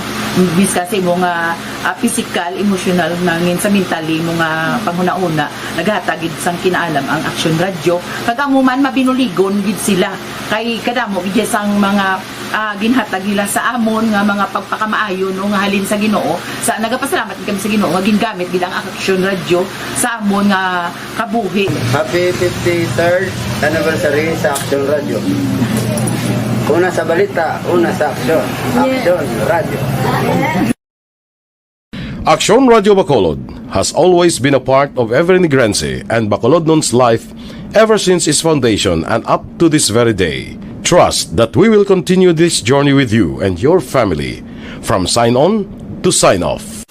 Miskan sa imo nga, ah, physical, emotional, nangin sa mentally mo nga panghunahuna, naghatag gid sang kinaalam ang Action Radio. Kag amo man mabinuligon gid sila kay kadamo gid sang mga, ah, ginhatag nila sa amon nga mga pagpakamaayo, no, nga halin sa Ginoo. Sa nagapasalamat gid kami sa Ginoo nga gingamit gid ang Action Radio sa amon nga kabuhi. Happy fifty-third anniversary sa Action Radio. Una sa balita, una sa aksyon. Action Radio. Action Radio Bacolod has always been a part of every Negrense and Bacolodnon's life ever since its foundation and up to this very day. Trust that we will continue this journey with you and your family, from sign on to sign off.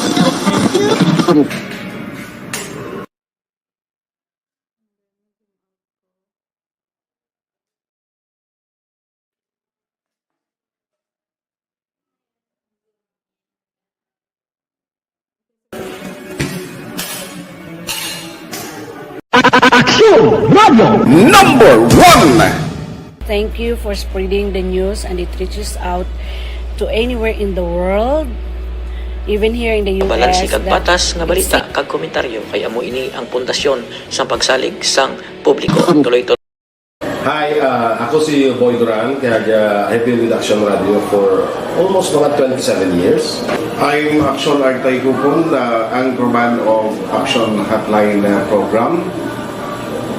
Action Radio number one. Thank you for spreading the news and it reaches out to anywhere in the world, even here in the U S. Balanse kag patas nga balita kag komentaryo kay amo ini ang pundasyon sang pagsalig sang publiko. Tuloy-tuloy. Hi, ah, ako si Boy Duran, kag, ah, I've been with Action Radio for almost mga twenty-seven years. I'm Action Artay Kupon, ah, anchorman of Action Hotline, ah, program.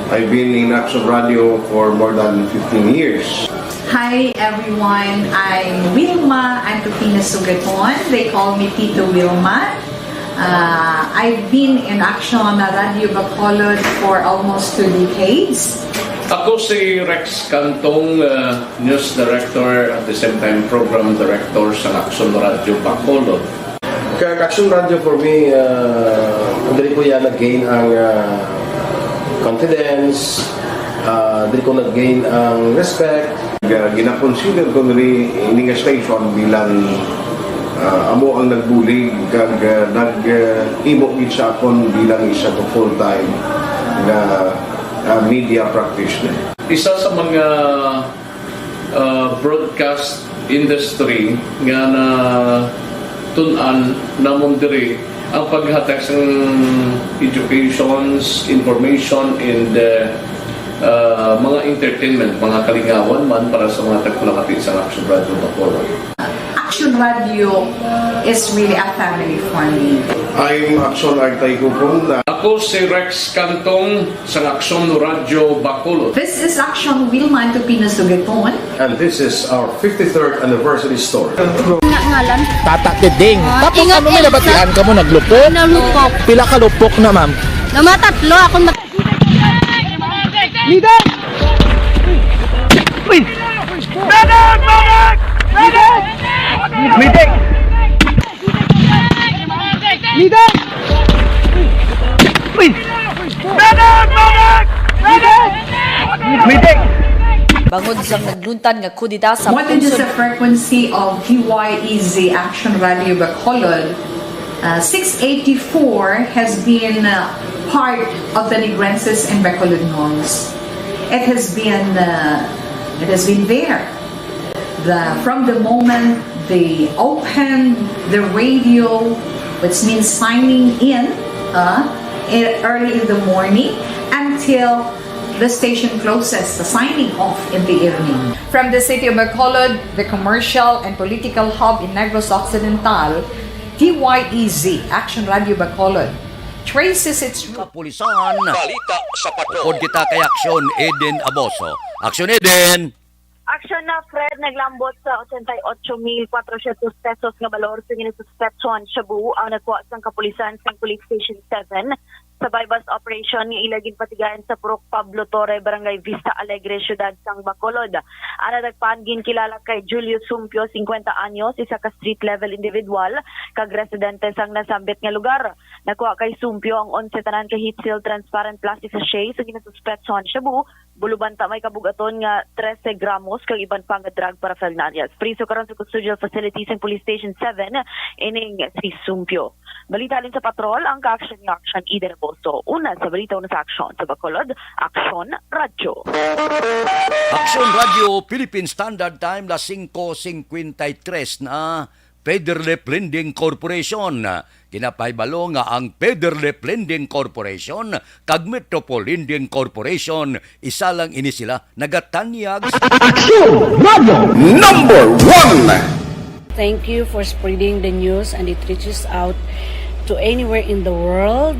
I've been in Action Radio for more than fifteen years. Hi everyone, I'm Wilma Antupina Sugaton. They call me Tito Wilma. Uh, I've been in Action Radio Bacolod for almost two decades. Ako si Rex Cantong, uh, news director, at the same time program director sa Action Radio Bacolod. Kag Action Radio for me, uh, diri ko ya nag-gain ang, uh, confidence, uh, diri ko nag-gain ang respect. Ga-, gina-consider ko diri ini nga station bilang, uh, amo ang nagbulig kag, uh, nag-, uh, himo gid sa akon bilang isa ka full-time nga, uh, media practitioner. Isa sa mga uh, broadcast industry nga natun-an namon diri ang paghatag sang educations, information, and uh, uh, mga entertainment, mga kalingawan man para sa mga tagpulangati sa Action Radio Bacolod. Action Radio is really a family for me. I'm Action Artay Kupon. Ako si Rex Cantong sang Action Radio Bacolod. This is Action Wilma Antupina Sugaton. And this is our fifty-third anniversary story. Nga ngalan? Tata Tiding. Tapos ingat, ano may ingat. Nabatian ka mo naglupok? Nalupok. Pila ka lupok na, ma'am? Namatatlo akong mat- Leader! Uy! Medic! Medic! Medic! Leader! Uy! Medic! Medic! Medic! Bangod sang nagluntad nga kudeta sa What is pungsod the frequency of T Y E Z Action Radio Bacolod? Uh, six eighty-four has been uh, part of the Negrenses and Bacolodnons. It has been uh, it has been there. The, from the moment they opened the radio, which means signing in uh, e- early in the morning, until the station closes, the signing off in the evening. From the city of Bacolod, the commercial and political hub in Negros Occidental, D Y E Z, Action Radio Bacolod, traces its roots. Kapulisan. Balita sa Patrol. Upod kita kay Aksyon Eden Aboso. Aksyon Eden! Aksyon na, Fred, naglambot sa ochenta y ocho mil cuatrocientos pesos nga balor sa ginasuspetsohan shabu ang nakuha sang kapulisan sang Police Station seven sa buy-bust operation nga ila ginpatigayon sa Purok Pablo Torre, Barangay Vista Alegre, Siyudad sang Bacolod. Ang nadakpan ginkilala kay Julio Sumpio, singkwenta anyos, isa ka street-level individual kag residente sang nasambit nga lugar. Nakuha kay Sumpio ang onse tanan ka heat-sealed transparent plastic sachet sa ginasuspetsohan shabu, bulubanta may kabug-aton nga trese gramos kag iban pa nga drug paraphernalias. Priso karon sa custodial facility sang Police Station seven ining si Sumpio. Balita halin sa Patrol, ang ka-aksyon ni Aksyon Eden Aboso. Una sa balita, una sa aksyon sa Bacolod, Aksyon Radyo. Aksyon Radyo, Philippine Standard Time, las singko singkwenta y tres na. Federlip Lending Corporation. Ginapahibalo nga ang Federlip Lending Corporation kag Metropol Lending Corporation, isa lang ini sila nagatanyag sa Aksyon Radio Number One. Thank you for spreading the news and it reaches out to anywhere in the world,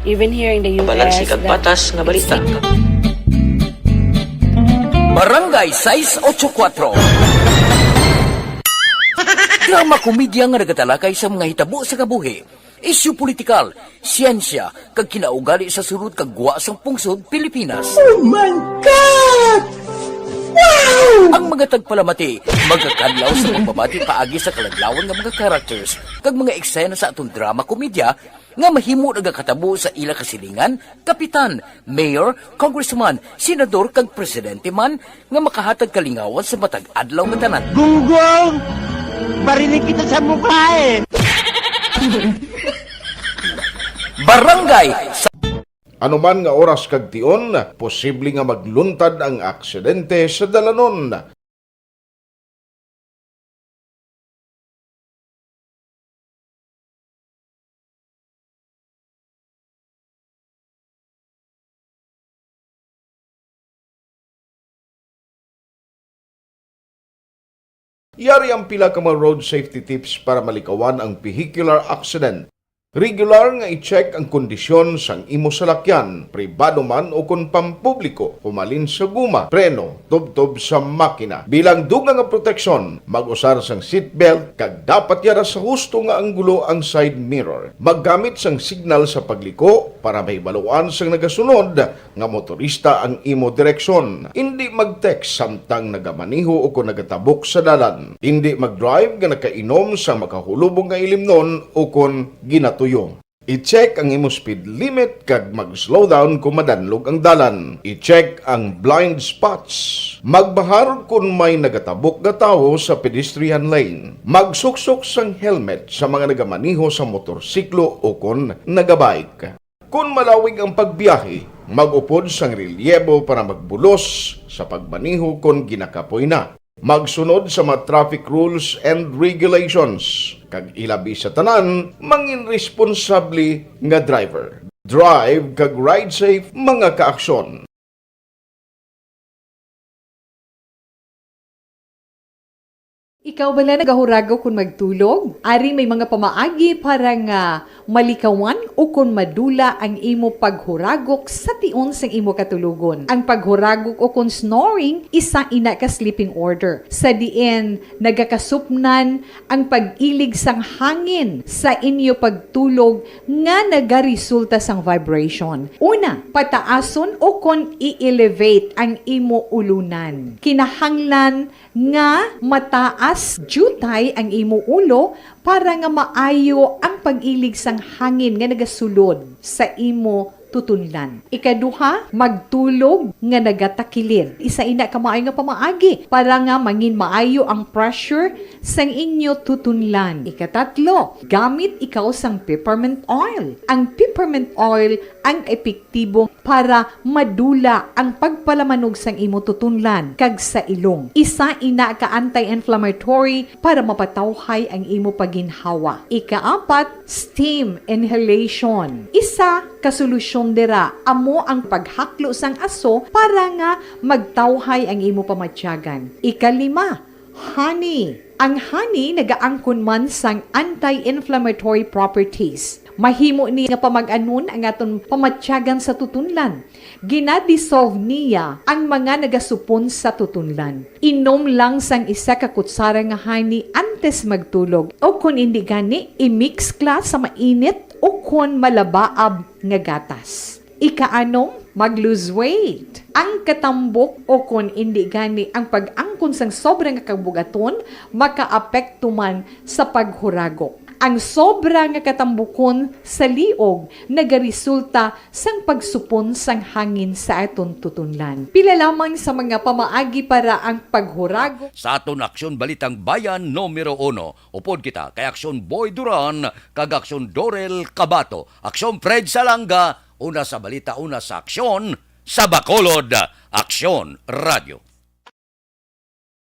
even here in the U S. Balanse kag patas nga balita. Barangay sais ocho kuatro. Drama komedya nga nagatalakay sa mga hitabo sa kabuhi, isyu politikal, siyensya, kag kinaugali sa sulod kag gwa sang pungsod Pilipinas. Oh my God! Wow! Ang mga tagpalamati magakadlaw sa pagbabati paagi sa kaladlawan nga mga characters kag mga eksena sa aton drama komedya nga mahimo nagakatabo sa ila kasilingan, kapitan, mayor, congressman, senador, kag presidente man nga makahatag kalingawan sa matag adlaw nga tanan. Gunggong! Barinig kita sa mukha eh! Barangay sa Anuman nga oras kag tion, posible nga magluntad ang aksidente sa dalanon. Yari ang pila ka mga road safety tips para malikawan ang vehicular accident. Regular nga i-check ang kondisyon sang imo salakyan, pribado man o kon pampubliko, humalin sa guma, preno, tubtob sa makina. Bilang dugang nga proteksyon, mag-usar sang seatbelt kag dapat yara sa husto nga anggulo ang side mirror. Maggamit sang signal sa pagliko para mahibaluan sang nagasunod nga motorista ang imo direksyon. Indi mag-text samtang nagamaneho o kon nagatabok sa dalan. Indi mag-drive nga nakainom sang makahulubong nga ilimnon o kon ginatuyo. I-check ang imo speed limit kag mag-slow down kon madanlog ang dalan. I-check ang blind spots. Magbahar kon may nagatabok nga tawo sa pedestrian lane. Magsuksok sang helmet sa mga nagamaneho sa motorsiklo o kon nagabike. Kon malawig ang pagbiyahe, mag-upod sang relyebo para magbulos sa pagmaneho kon ginakapoy na. Magsunod sa mga traffic rules and regulations, kag ilabi sa tanan, mangin responsable nga driver. Drive kag ride safe, mga kaaksyon. Ikaw bala nagahuragok kon magtulog? Ari may mga pamaagi para nga malikawan ukon madula ang imo paghuragok sa tion sang imo katulogon. Ang paghuragok ukon snoring, isa ina ka sleeping order, sa diin nagakasupnan ang pag-ilig sang hangin sa inyo pagtulog nga nagaresulta sang vibration. Una, pataason ukon i-elevate ang imo ulunan. Kinahanglan nga mataas diutay ang imo ulo para nga maayo ang pag-ilig sang hangin nga nagasulod sa imo tutunlan. Ikaduha, magtulog nga nagatakilid. Isa ina ka maayo nga pamaagi para nga mangin maayo ang pressure sang inyo tutunlan. Ikatatlo, gamit ikaw sang peppermint oil. Ang peppermint oil ang epektibo para madula ang pagpalamanog sang imo tutunlan kag sa ilong. Isa ina ka anti-inflammatory para mapatawhay ang imo paginhawa. Ikaapat, steam inhalation. Isa ka solusyon dira amo ang paghaklo sang aso para nga magtawhay ang imo pamatyagan. Ikalima, honey. Ang honey nagaangkon man sang anti-inflammatory properties. Mahimo ni nga pamag-anon ang aton pamatyagan sa tutunlan. Gina-dissolve niya ang mga nagasupon sa tutunlan. Inom lang sang isa ka kutsara nga honey antes magtulog, o kon indi gani, i-mix kla sa mainit o kon malabaab nga gatas. Ikaanom, mag-lose weight. Ang katambok o kon indi gani ang pag-angkon sang sobra nga kabugaton makaapekto man sa paghuragok. Ang sobra nga katambukon sa liog nagaresulta sang pagsupon sang hangin sa aton tutunlan. Pila lamang sa mga pamaagi para ang paghuragok. Sa aton Aksyon Balitang Bayan numero uno, upod kita kay Aksyon Boy Duran kag Aksyon Dorel Cabato, Aksyon Fred Salanga, una sa balita, una sa aksyon, sa Bacolod, Aksyon Radio.